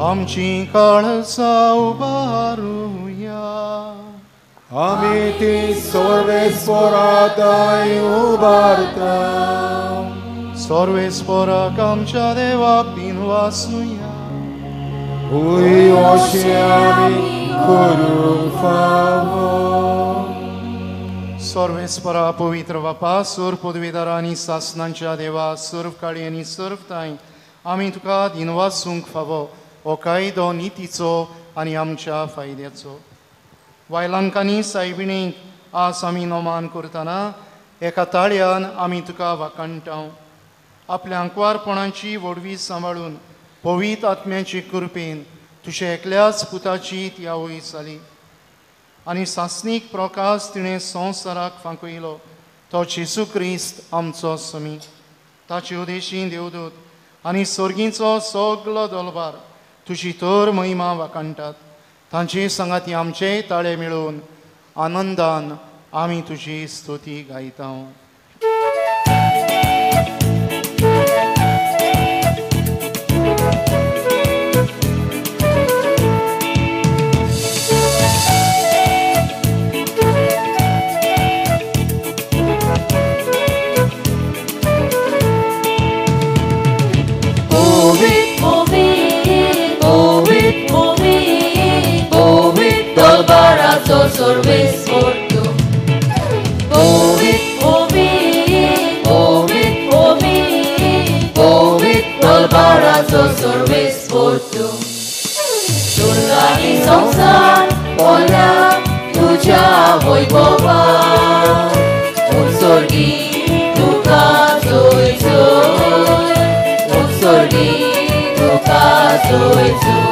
Speaker 2: आमची काळजां उबारुया.
Speaker 3: आमी ती सर्वेस्पोराताय उबारता.
Speaker 2: सर्वेस्पोराक आमच्या देवाक दिनवासुया.
Speaker 3: हय अशें आमी करूंक फावो.
Speaker 2: सर्वेस्परा पवित्र बापा, सर्व पदवेदारा आनी सासनांच्या देवा, सर्व काळी आनी सर्व तांय आमी तुका दिनवासूंक फावो हो कायदो नितीचो आनी आमच्या फायद्याचो. वायलांकांनी सायबिणीक आज आमी नमान करतना एका ताळयान आमी तुका वाखाणटा. आपल्या आंकवारपणाची व्हडवी सांबाळून पवित्र आत्म्याचे कृपेन तुज्या एकल्याच पुताची ती आवय जाली आनी सासणीक प्रकाश तिणें संवसाराक फांकयलो तो जेजू क्रिस्त आमचो समी. ताचे उदेशी देवदूत आनी सर्गीचो सगलो दलबार तुजी तर महिमा वाखाणटात. तांचे सांगाती आमचेय ताळे मेळोवन आनंदान आमी तुजी स्तुती गायता.
Speaker 1: Service for tu. Povit, povit, povit, povit, povit, tolbarazo service for tu. Durgani संसार बोला तुझ्या वैभवा उत्सर्गी तुका जोय जोय उत्सर्गी तुका जोय जोय.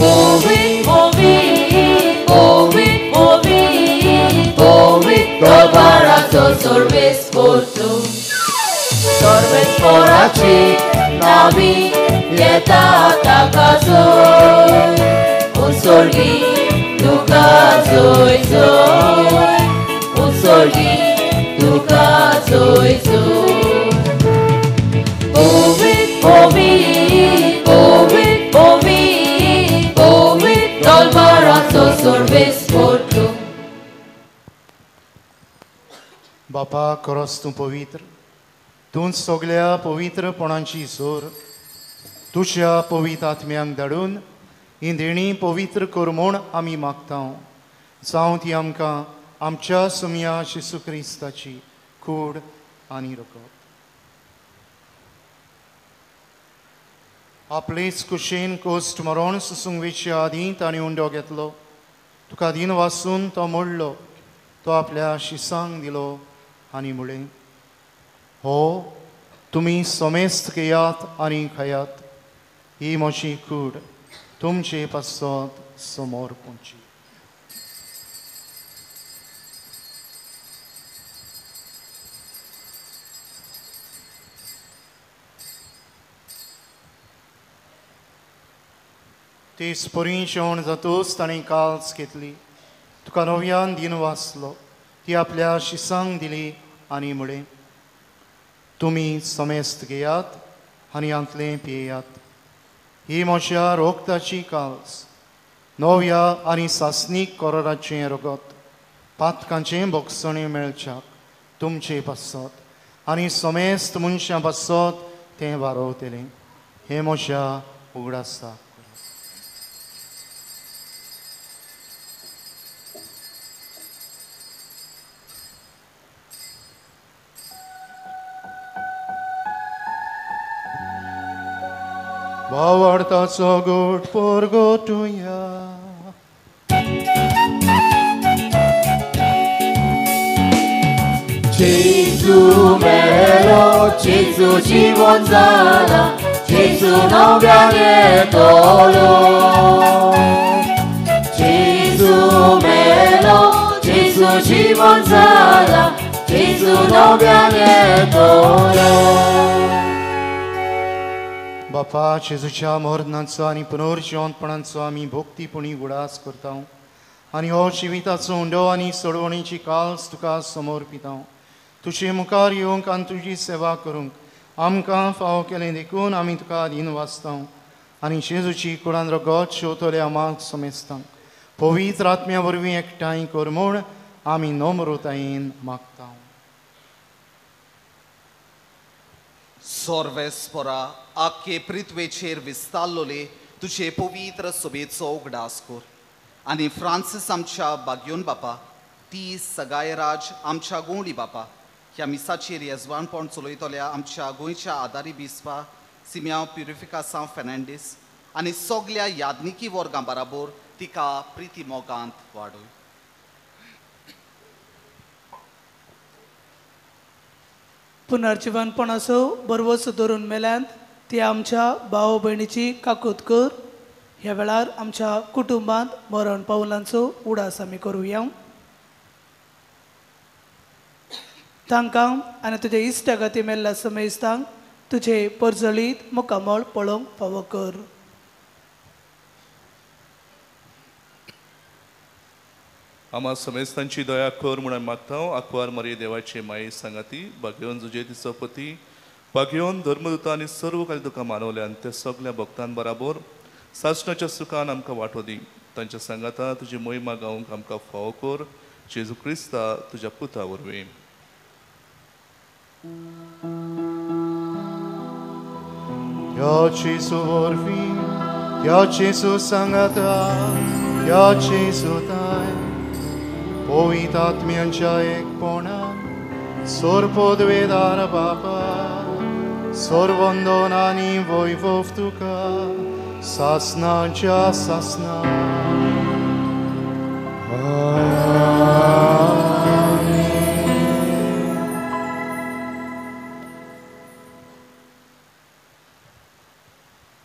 Speaker 1: Povit, povit, povit, povit, povit, tolbarazo service for tu. Service for achi navi येता ताका जोय उत्सर्गी तुका जोय जोय उत्सर्गी तुका जोय जोय. Povit, povit, povit, povit, povit, tolbarazo service for tu.
Speaker 2: बापा खरोच तूं पवित्र, तूं सगल्या पवित्रपणाची जोर. तुज्या पवित्र आत्म्यांक धाडून ही देणी पवित्र कर म्हूण आमी मागता, जावं ती आमकां आमच्या सुमया जेजू क्रिस्ताची कूड आनी रगत. आपलेच कुशेन कोश्ट मरण सोसूंक वेच्या आदीं ताणें उंडो घेतलो, तुका दिन वासून तो मोडलो, तो आपल्या शिसांक दिलो आनी म्हळें, हो तुमी समेस्त घेयात आनी खायात, ही म्हजी कूड तुमचे पासत समोर पोंची. तेच परी जेवण जातूच ताणें काल्स घेतली, तुका नव्यान दिन वाचलो, ती आपल्या शिसांक दिली आनी म्हळें, तुमी समेस्त घेयात आनी हांतलें पियेयात, ही म्हज्या रोगताची काल्स, नव्या आनी सासणीक कोराचें रगत, पातकांचें भोगसणें मेळच्याक तुमचे पासत आनी समेस्त मनशां पासत तें वारोवतलें. हें म्हज्या उगडासाक. भावार्थाचो गोट परगटुया.
Speaker 1: जेजू मेलो, जेजू जिवन जाला, जेजू नव्यान येतलो. जेजू मेलो, जेजू जिवन जाला, जेजू नव्यान येतलो.
Speaker 2: बापा, जेजूच्या मरणाचो आनी पुनर्जिवंतपणाचो आमी भक्तीपणी उगडास करता आनी हो जिविताचो उंडो आनी सोडवणीची काल्स तुका समोर पिता. तुजे मुखार येवंक आनी तुजी सेवा करूंक आमकां फावो केलें देखून आमी तुका दिन वाचता आनी जेजूची कुडान रगत शेवतले आमाक समेस्तांक पवित्र आत्म्या वरवीं एकठांय कर म्हूण आमी नम्रतायेन मागता.
Speaker 4: सोर्वेस्परा आख्खे पृथ्वेचेर विस्तारलोले तुजे पवित्र सभेचो उगडास कर आनी फ्रांसीस आमच्या बागयोन बापा, ती सगायराज आमच्या गोंवली बापा, ह्या मिसाचेर येजवानपण चलयतल्या आमच्या गोंयच्या आदारी बिस्पा सिम्यांव प्युरिफिकासांव फेर्नांडीस आनी सगल्या यादनिकी वर्गां बराबर तिका प्रिती मोगांत वाडय.
Speaker 10: पुनर्जिवनपणाचो बरवस धरून मेल्यांत ती आमच्या भाव भयणीची काकूत कर. ह्या वेळार आमच्या कुटुंबांत मरण पावलांचो उडास आमी करुया. तांकां आनी तुजे इश्टागती मेल्ल्या समेस्तांक तुजे परजळीत मुखामळ पळोवंक फावो कर.
Speaker 11: आम्हा समेस्तांची दया कर म्हणून मागता. आकवार मरिये देवाचे माये सांगाती भाग्यवन जुजे तिचो पती भाग्यवन धर्मदूता आनी सर्व काल तुका मानवल्या आनी त्या सगल्या भक्तां बराबर सासणाच्या सुखान आमकां वांटो दी. तांच्या सांगाता तुजी मोहिमा गावंक आमकां फावो कर, जेजू क्रिस्ता तुज्या पुता वरवीं.
Speaker 2: त्या जेजू वरवीं, त्या जेजू सांगाता, त्या जेजू ताय पवित्र आत्म्यांच्या एकपणान सोरपदवेदार बापा सर्वंदन आनी वैभव तुका सासनाच्या सासना.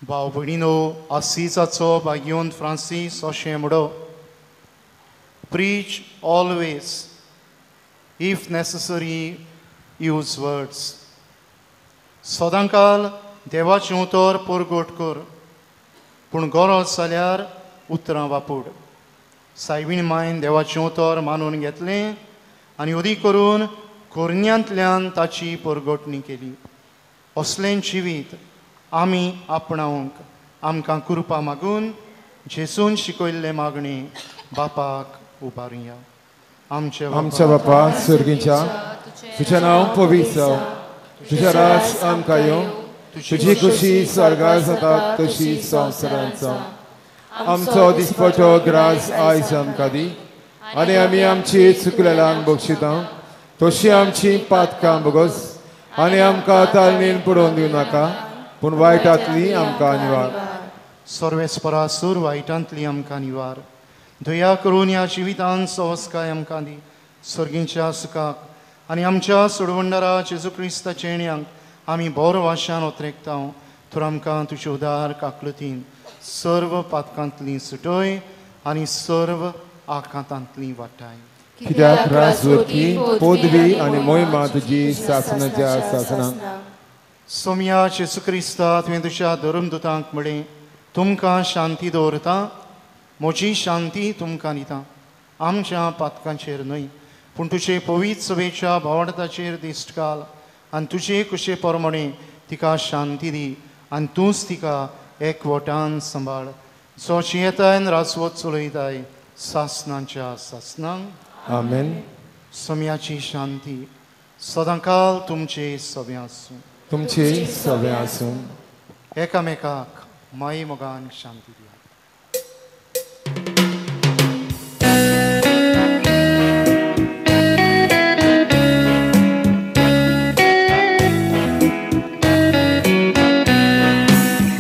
Speaker 2: भाव भयणीनो, आसिजाचो भाग्योन फ्रांसीस अशें म्हणो, Preach always, if necessary, use words. सदांकाल देवाचें उतर परगट कर, पूण गरज जाल्यार उतरां वापूर. सायबीण मायन देवाचें उतर मानून घेतलें आनी अदीक करून कोरण्यांतल्यान ताची परगटणी केली. असलें जिवीत आमी आपणावंक आमकां कृपा मागून जेजून शिकयल्लें मागणें बापाक उबारुया.
Speaker 3: आमच्या बापा सर्गीच्या, तुझें नांव पवित्र जावं, तुजें राज आमकां येवं, तुजी खुशी स्वर्गार जाता तशी संवसारांत जावं. आमचो दिसपटो ग्रास आयज आमकां दी आनी आमी आमची चुकलेल्यांक बक्षिता तशी आमची पातकां बगस आनी आमकां तालनेन पडोवन दिवं नाका, पूण वायटांतली आमकां निवार.
Speaker 2: सर्वेस्परा सूर वायटांतली आमकां निवार. दया करून ह्या जिवितान सवस्काय आमकां दी. सर्गींच्या सुखाक आनी आमच्या सोडवंडारा जेजू क्रिस्ताच्या येण्यांक आमी बोर वाशान ओतरेकता. तर आमकां तुजे उदार काकलुतीन सर्व पातकांतली सुटय आनी सर्व आकांतांतली वाटाय.
Speaker 3: कित्याक राजवटी पदवी आनी मोहिमा तुजी सासणाच्या सासणाक.
Speaker 2: सोमया जेजू क्रिस्ता, तुवें तुज्या धर्मदुतांक म्हळें, तुमकां शांती दवरता, म्हजी शांती तुमकां दिता. आमच्या पातकांचेर न्हय पूण तुजे पवित्र सभेच्या भावार्थाचेर दिश्ट घाल आनी तुजे कुशे प्रमाणे तिका शांती दी आनी तूंच तिका एकवटान सांबाळ. जो जियेताय आनी राजवत चलयताय सासणाच्या सासणांक.
Speaker 3: आमेन.
Speaker 2: सोम्याची शांती सदांकाल तुमचे सगळें आसूं.
Speaker 3: तुमचे सगळें आसूं.
Speaker 2: एकामेकाक माई मोगान शांती दिया.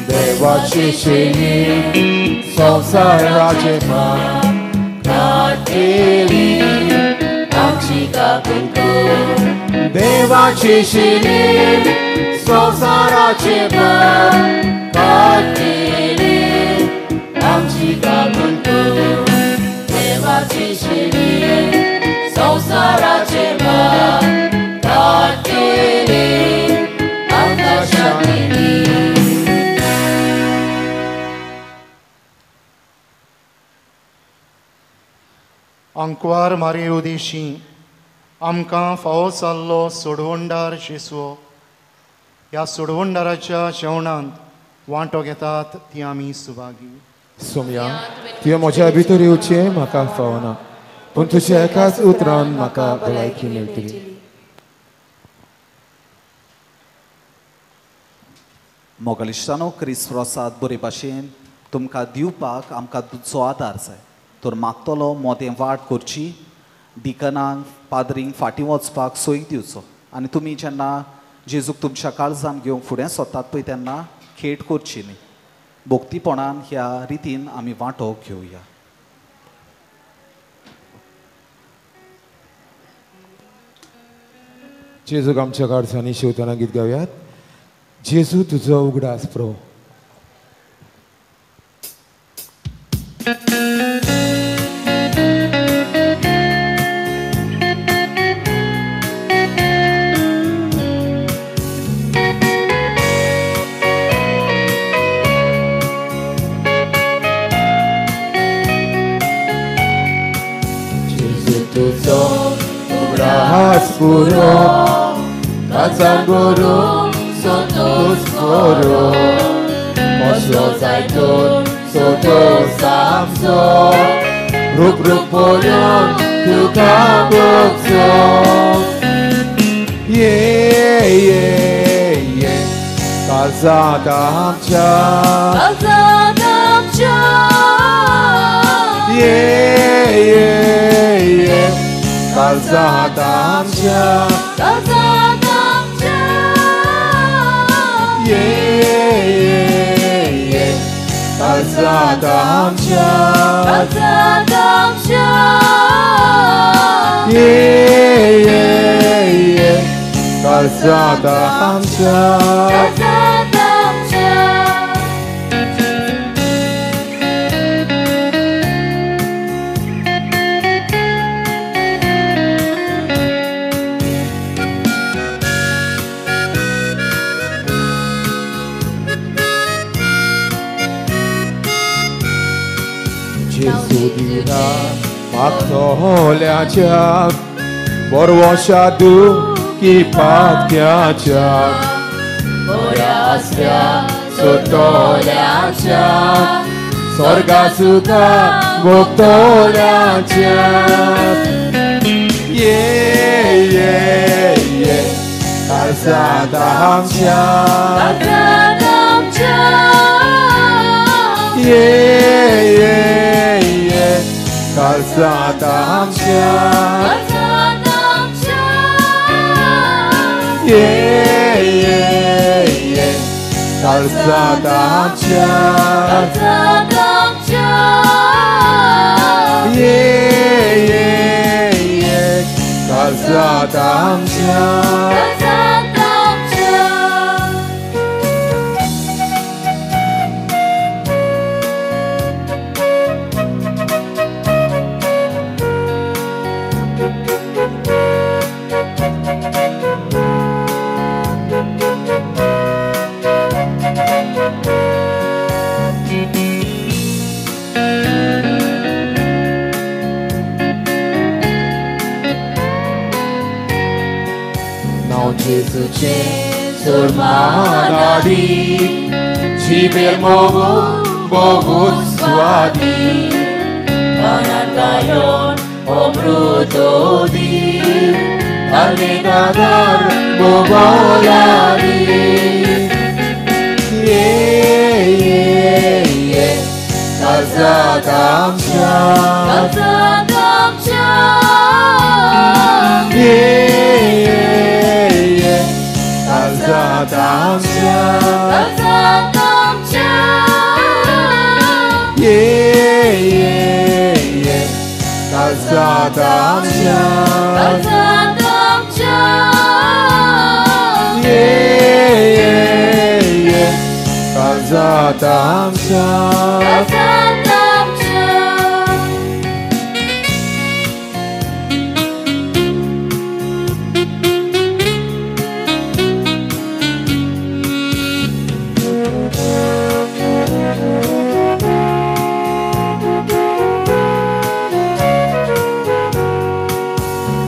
Speaker 3: देवाची शेणी संवसाराचे पाप काडटली
Speaker 1: आमची काकूत कर.
Speaker 3: देवाची शेणी संवसाराचे पाप
Speaker 1: काडटली आमची काकूत कर. देवाची शेणी संवसाराचे पाप काडटली आमकां शांती दी.
Speaker 2: आंकवार मारये उदेशी आमकां फावो जाल्लो सोडवणदार जेजू, ह्या सोडवणदाराच्या जेवणांत वांटो घेतात ती आमी सुभागी.
Speaker 3: सोमया, तुवें म्हज्या भितर येवचें म्हाका फावना, पूण तुज्या एकाच उतरान म्हाका भलायकी मेळटली.
Speaker 4: मोगलिश्टानो, क्रिस्त प्रसाद बरे भाशेन तुमकां दिवपाक आमकां तुजो आदार जाय. तर मागतलो मोदें वाट करची, डिकनांक पाद्रींक फाटीं वचपाक सोय दिवचो. आनी तुमी जेन्ना जेजूक तुमच्या काळजान घेवंक फुडें सोदतात पळय तेन्ना खेट करची न्ही. भक्तीपणान ह्या रितीन आमी वांटो घेवया.
Speaker 3: जेजूक आमच्या काळजांनी शिवतना गीत गावयात. जेजू तुजो उगडास प्रो. पुरो काचां गुरू संतोष पुरो कसलो जायतोन संतोष आमचो रूप रूप पळोवन तुका भोगचो. ये ये ये काळजांत आमच्या,
Speaker 1: काळजांत आमच्या.
Speaker 3: ये ये ये काळजांत आमच्या,
Speaker 1: काळजांत आमच्या.
Speaker 3: ये ये ये काळजांत आमच्या,
Speaker 1: काळजांत आमच्या.
Speaker 3: ये ये ये काळजांत आमच्या,
Speaker 1: काळजांत आमच्या.
Speaker 3: मागतोल्याच्या बरवशा दुखी पातक्याच्या बऱ्या आसल्या सोतोल्याच्या स्वर्गा सुखा भोगतोल्याच्या. ये ये ये काळजांत आमच्या
Speaker 1: काळजांत आमच्या
Speaker 3: ये ये ये काळजांत आमच्या
Speaker 1: काळजांत आमच्या
Speaker 3: ये ये ये काळजांत आमच्या
Speaker 1: काळजांत आमच्या
Speaker 3: ये ये ये काळजांत आमच्या
Speaker 1: काळजांत आमच्या
Speaker 3: जेजूचे सोरमानाडी जिबेर मोगो बहुत स्वादी
Speaker 1: अनंतायोन अमृतोदी
Speaker 3: आलेदादार बोबोलारी ये ये ये काळजांत आमच्या
Speaker 1: काळजांत आमच्या
Speaker 3: ये ये ये काळजांत आमच्या
Speaker 1: काळजांत आमच्या
Speaker 3: ये ये ये काळजांत आमच्या
Speaker 1: काळजांत आमच्या
Speaker 3: ये ये ये काळजांत आमच्या
Speaker 1: काळजांत आमच्या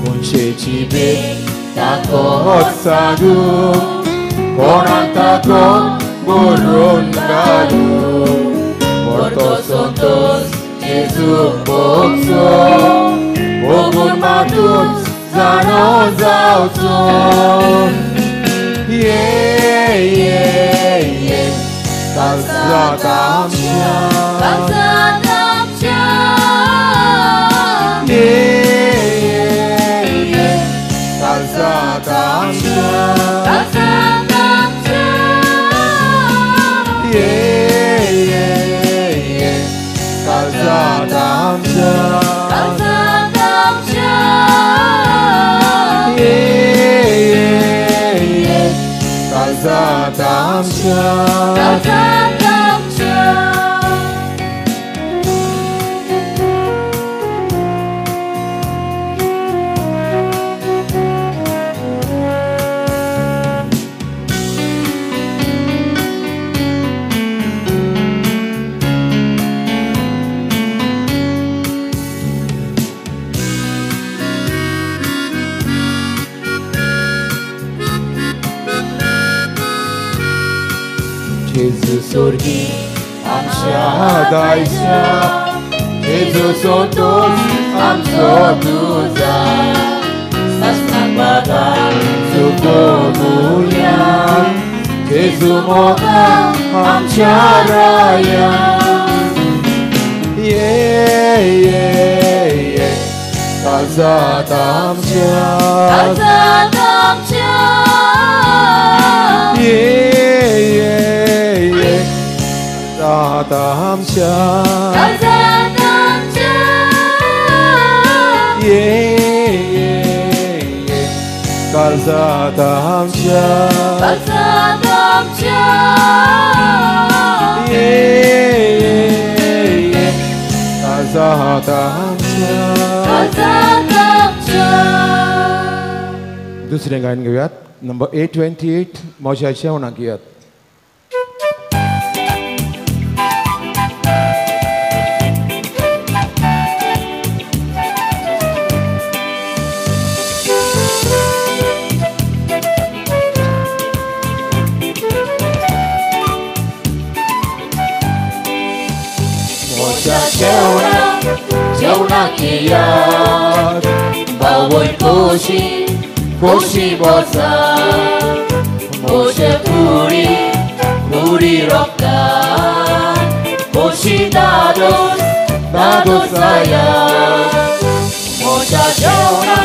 Speaker 3: मनशेची भेट ताकद सांगू कोणाक ताकद बरोवन घालू परतो संतोस जेजूक भोगचो भोगून मातूच जाणो जावचो ये ये ये काळजांत आमच्या
Speaker 1: काळजांत आमच्या
Speaker 3: ये ये ये काळजांत आमच्या
Speaker 1: काळजांत आमच्या
Speaker 3: ये ये ये काळजांत आमच्या
Speaker 1: काळजांत आमच्या
Speaker 3: ये ये ये काळजांत आमच्या
Speaker 1: काळजांत आमच्या
Speaker 3: जेजू सोर्गी आमच्या दायच्या जेजू संतोस आमचो तुजा
Speaker 1: सासनाक बाबा
Speaker 3: सुखोमुया जेजू मोगा आमच्या राया ये ये ये काळजांत आमच्या
Speaker 1: काळजांत आमच्या
Speaker 3: ये ये ये काळजांत आमच्या
Speaker 1: काळजांत आमच्या
Speaker 3: ये ये ये काळजांत आमच्या
Speaker 1: काळजांत आमच्या
Speaker 3: ये ये ये काळजांत आमच्या
Speaker 1: काळजांत आमच्या
Speaker 3: दुसरें गायन घेवयात नंबर 828 म्हज्या जेवणाक घेयात.
Speaker 1: जेवणाक जेवणाक येयात, बावय खोशी खोशी बसा मोशे कुडी कुडी रोखता खोशी दादोस दादोस जाया मोशा जेवणा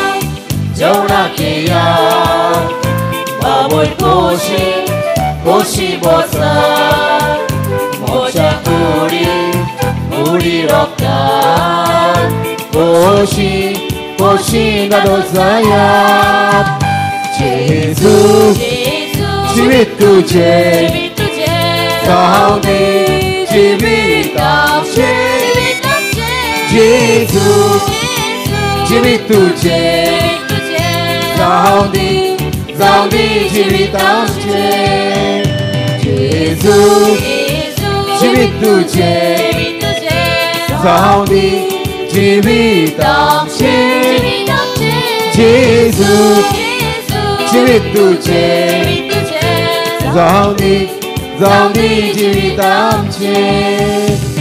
Speaker 1: जेवणा केया बावय खोशी खोशी बसा मोशा कुडी कुडी रोखता खोशी खोशी दादोस जाया जेजू जिवीत तुझें जावं दी जिवीत आमचें जेजू जिवीत तुझें जावं दी जिवीत आमचें जेजू जिवीत तुझें जावं दी जिवीत आमचें जेजू जिवीत तुझें जावं दी जिवीत आमचें.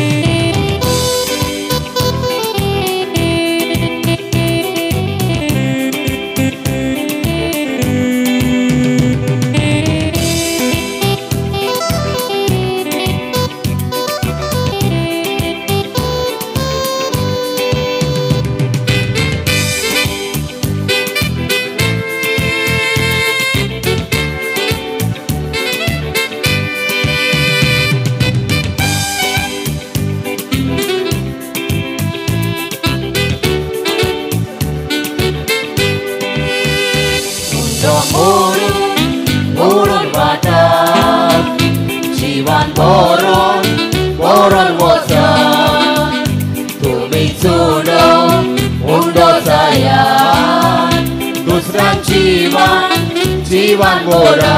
Speaker 1: जीवन मोरा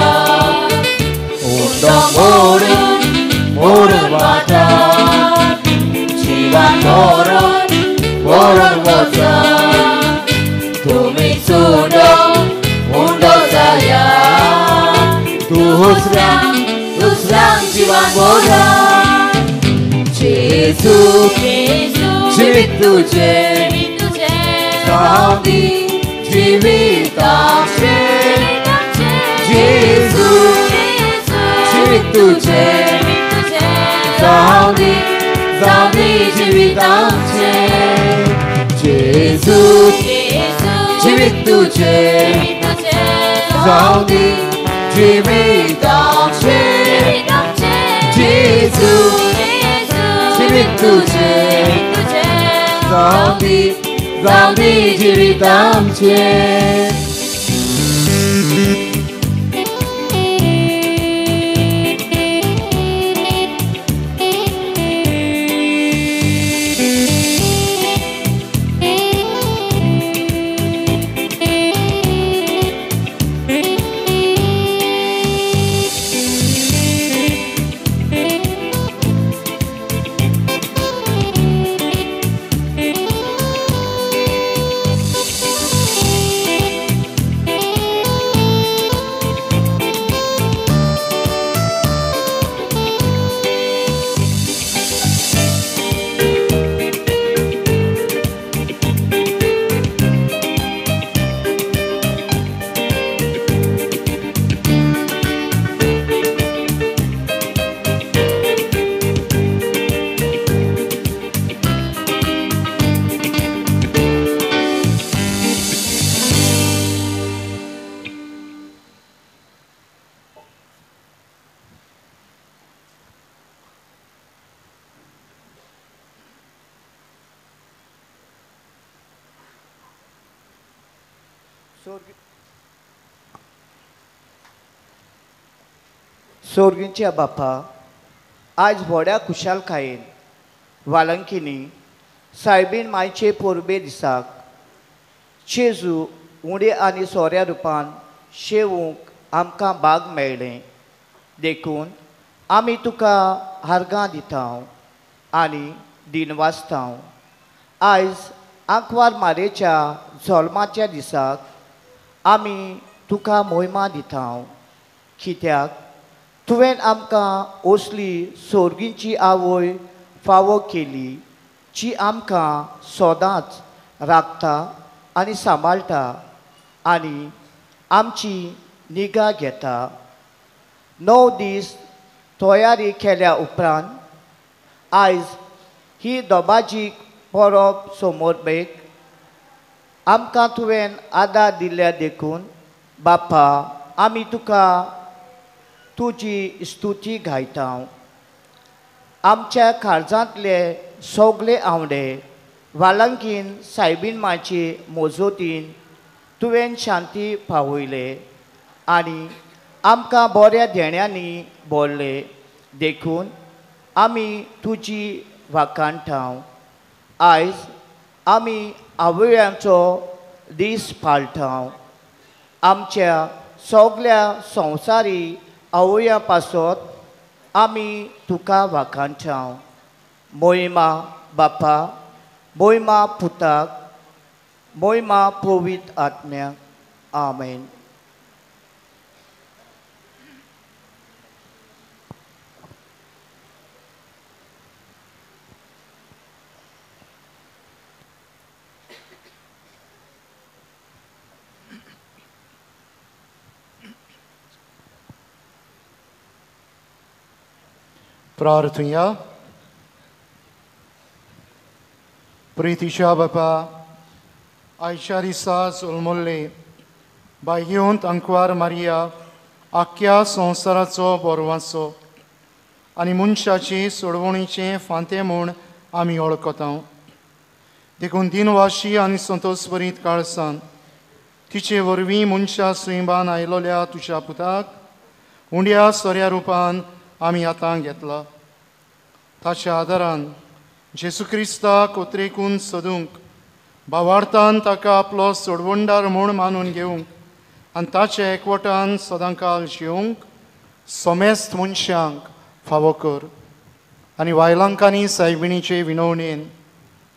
Speaker 1: उंडो मोडून मोडून वाटा जीवन मोरून मोरून वचा तुमी सोडून उंडो जाया दुसऱ्यांक दुसऱ्यांक जीवन मोरा जेजू जिवीत तुझें जावं दी जिवीत आमचें जेजू जिवीत तुझें जावं दी जिवीत आमचें जेजू जिवीत तुझें जावं दी जिवीत आमचें जेजू जिवीत तुझें जावं दी जिवीत आमचें.
Speaker 12: सोर्गींच्या बापा, आज व्हड्या खुशालकायेन वालंकिनी सायबीन मायचे पोरबे दिसाक जेजू उणे आनी सोऱ्या रुपान शेवूंक आमकां बाग मेळ्ळें देखून आमी तुका हार्गां दिता आनी दिनवासता. आयज आंकवार मारेच्या जल्माच्या दिसाक आमी तुका मोहिमा दिता कित्याक तुवें आमकां असली सोर्गींची आवय फावो केली जी आमकां सदांच राखता आनी सांबाळटा आनी आमची निगा घेता. 9 दीस तयारी केल्या उपरांत आयज ही दोबाजी परब समर्पेक आमकां तुवें आदार दिल्ल्या देखून बापा आमी तुका तुजी स्तुती गायता. आमच्या काळजांतले सगळे आंवडे वालंकीन सायबीन मांचे मोजोतीन तुवें शांती पावयले आनी आमकां बऱ्या देण्यांनी बोल्ले देखून आमी तुजी वाखाणटा. आयज आमी आवयांचो दीस पाळटा. आमच्या सगळ्या संवसारी आवया पासत आमी तुका वाखाणटा. मोहिमा बापा, मोहिमा पुताक, मोहिमा पवित्र आत्म्याक. आमेन.
Speaker 2: प्रार्थुया. प्रितीच्या बापा, आयच्या दिसा जल्मल्ले बायगेवंत अंकवार मारिया आख्ख्या संवसाराचो बोरवाचो आनी मनशाचे सोडवणीचें फांतें म्हूण आमी वळखता. देखून दिनवाशी आनी संतोषभरीत काळसान तिचे वरवीं मनशा सुंबान आयलोल्या तुज्या पुताक उंड्या सोऱ्या रुपान आमी आतां घेतला. ताच्या आदारान जेजू क्रिस्ताक उतरेकून सोदूंक भावार्थान ताका आपलो सोडवणदार म्हूण मानून घेवंक आनी ताचे एकवटान सदांकाल जिवंक समेस्त मनशांक फावो कर आनी वायलांकांनी सायबिणीचे विनवणेन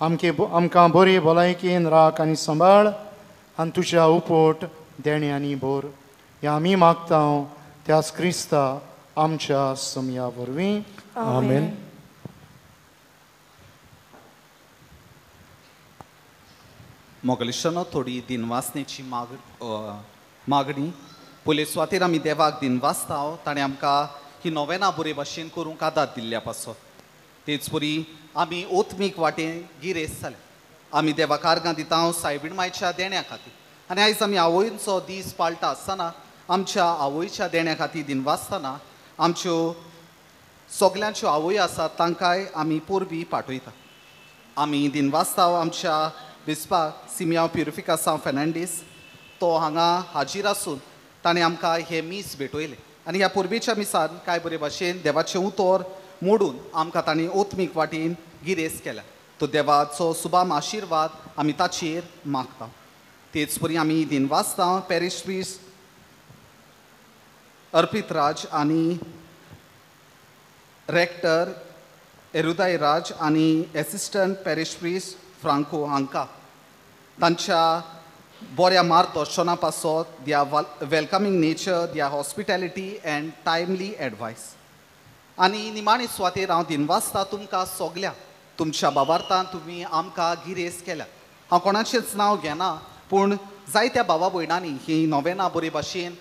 Speaker 2: आमकां बरी भलायकेन राख आनी सांबाळ आनी तुज्या उपट देण्यांनी भर. ह्या आमी मागता त्याच क्रिस्ता आमच्या समया वरवीं.
Speaker 3: आमेन.
Speaker 4: मोगलिशानो थोडी दिनवासनेची मागणी. पयले सुवातेर आमी देवाक दिनवासता ताणें आमकां ही नोवेना बरे भाशेन करूंक आदार दिल्ल्या पासत. तेच परी आमी ओत्मीक वाटेन गिरेस्त जाले. आमी देवाक आर्गां दिता सायबीण मायच्या देण्या खातीर आनी आयज आमी आवयचो दीस पाळटा आसतना आमच्या आवयच्या देण्या खातीर दिनवासतना आमच्यो सगल्यांच्यो आवय आसात तांकांय आमी परबी पाठयता. आमी दिनवासता आमच्या बिस्पाक सिमियांव प्युरिफिकासांव फेर्नांडीस तो हांगा हाजीर आसून ताणें आमकां हें मीस भेटयलें आनी ह्या परबेच्या मिसान कांय बरे भाशेन देवाचें उतर मोडून आमकां ताणें ओत्मीक वाटेन गिरेस्त केल्या. तो देवाचो सुबाम आशिर्वाद आमी ताचेर मागता. तेच परी आमी दिनवासता पॅरिश प्रिस्ट अर्पित राज आनी रेक्टर एरुदाय राज आनी एसिस्टंट पॅरिश प्रिस्ट फ्रांको हांकां तांच्या बऱ्या मार्गदर्शना पासत their welcoming nature, their hospitality and timely advice. आनी निमाणे सुवातेर हांव दिनवासता तुमकां सगल्या तुमच्या बाबार्थान तुमी आमकां गिरेस्त केल्या. हांव कोणाचेंच नांव घेना पूण जायत्या भावा भयणांनी ही नोवेना बरे भाशेन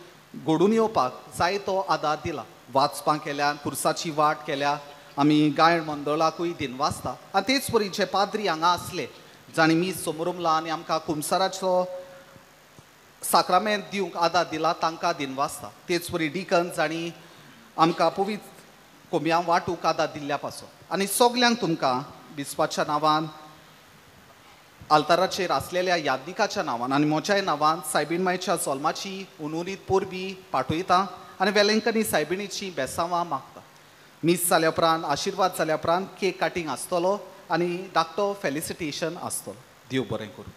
Speaker 4: घडून येवपाक जायतो आदार दिला. वाचपां केल्या, कुर्साची वाट केल्या. आमी गायन मंडळाकूय दिनवासता. आनी तेच परी जे पाद्री हांगा आसले जांणी मीस समोरमला आनी आमकां कुमसाराचो साक्रामेंत दिवंक आदार दिला तांकां दिनवासता. तेच परी डिकन जांणी आमकां पवित्र कोमयां वांटूंक आदार दिल्ल्या पासून. आनी सगल्यांक तुमकां बिस्पाच्या नांवान, आल्ताराचेर आसलेल्या यादनिकाच्या नांवान आनी म्हज्याय नांवान सायबीण मायच्या जल्माची उनुरीत परबी पाठयता आनी वेलंकनी सायबिणीची बेसांवां मागता. मीस जाल्या उपरांत आशिर्वाद जाल्या उपरांत केक कटिंग आसतलो आनी धाकटो फेलिसिटेशन आसतलो. देव बरें करूं.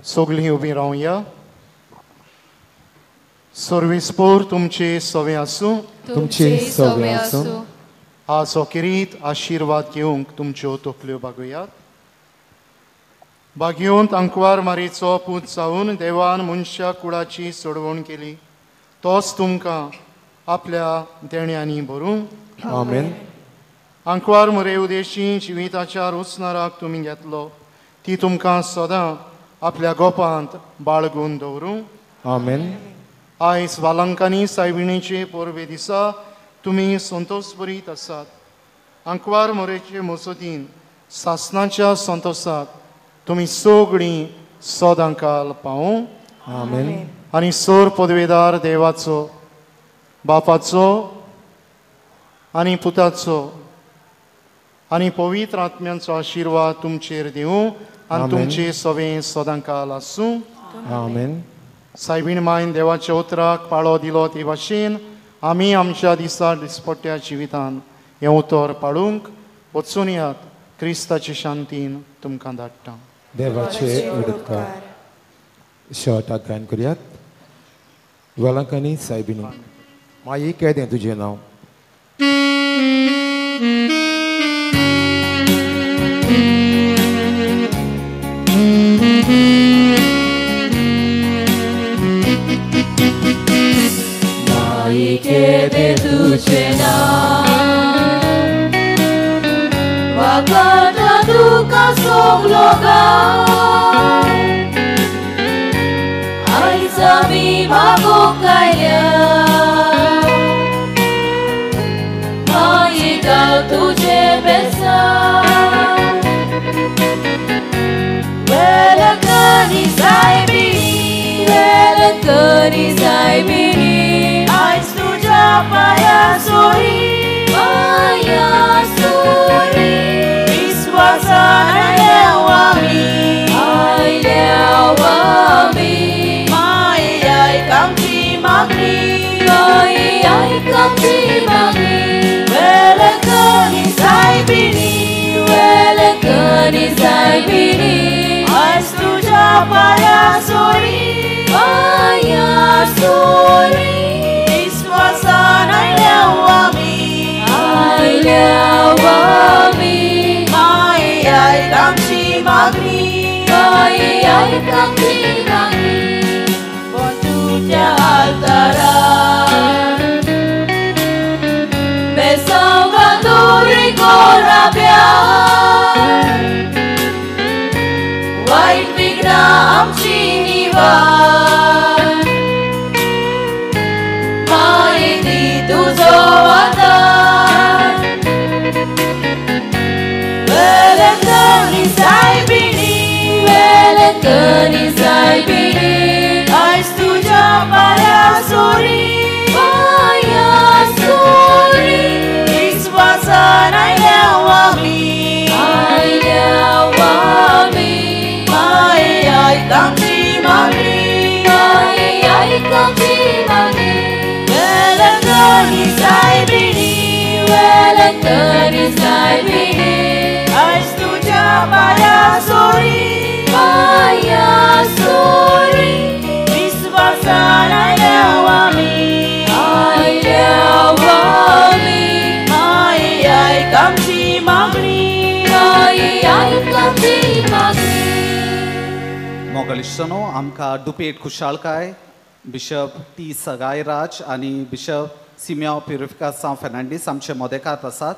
Speaker 2: सगळीं उबीं रावया. सर्विसपोर तुमचे सवे आसूं.
Speaker 3: तुमचे सवे आसूं.
Speaker 2: आज अखेरीत आशिर्वाद घेवंक तुमच्यो तकल्यो बागयात. भाग्यवंत आंकवार मारीचो पूत जावन देवान मनशा कुळाची सोडवण केली, तोच तुमकां आपल्या देण्यांनी भरूं.
Speaker 3: आमेन.
Speaker 2: आंकवार मोरे उदेशी जिविताच्या रोसनाराक तुमी घेतलो, ती तुमकां सदां आपल्या गोपांत बाळगून दवरूं.
Speaker 3: आमेन.
Speaker 2: आयज वालंकांनी सायबिणीचे परबे दिसा तुमी संतोषभरीत आसात. आंकवार मोरेचे मसतीन सासनाच्या संतोषाक तुमी सगळीं सदांकाल पावूं.
Speaker 3: आमेन.
Speaker 2: आनी सोर पदवेदार देवाचो, बापाचो आनी पुताचो आनी पवित्र आत्म्यांचो आशिर्वाद तुमचेर दिवं आनी तुमचे सवे सदांकाल आसूं.
Speaker 3: आमेन.
Speaker 2: सायबीण मायन देवाच्या उतराक पाळो दिलो ते भाशेन आमी आमच्या दिसा दिसपट्ट्या जिवितान हें उतर पाळूंक वचून यात. क्रिस्ताचे शांतीन तुमकां धाडटा.
Speaker 3: देवाचे उडकार. शेवटाक गायन करुयात. वेलांकांनी सायबिणी माई केदें तुजें नांव.
Speaker 1: माई केदें तुजें नांव, वागाता तुका सगलो गांव, आयज आमी मागूंक आयल्या, माई गांव तुजें बेसांव. वेलंकांनी सायबिणी, वेलंकांनी सायबिणी, आयज तुज्या पांया सोरी, पांया सोरी, विस्वासान आयल्या आमी, आयल्या आमी, माई आयक आमची मागणी, माई आयक आमची मागणी. वेलंकांनी सायबिणी, वेलंकांनी सायबिणी, आयज तुज्या पांया सोरी, पांया सोरी, विस्वासान आयल्या आमी, आयल्या आमी, माई आयक आमची मागणी, माई आयक आमची मागणी. तुज्या आल्तारार बेसांव गांदोरी गोराब्यार, वायट विघ्नां आमची निवार, माई दी तुजो आदार. वेलंकांनी सायबिणी, वेलंकांनी सायबिणी, आयज तुज्या पांया सोरी, पांया सोरी, विस्वासान आयल्या आमी, आयल्या आमी, माई आयक आमची मागणी, माई आयक आमची मागणी. वेलंकांनी सायबिणी, वेलंकांनी सायबिणी, आयज तुज्या पांया सोरी, पांया सोरी, विस्वासान आयल्या आमी, आयल्या आमी, माई आयक आमची मागणी, माई आयक आमची मागणी.
Speaker 4: मोगलिश्टनो, आमकां दुपेट खुशालकाय बिशप टी सगायराज आनी बिशप सिमियांव प्युरिफिकासांव फेर्नांडीस आमचे मोदेकार आसात.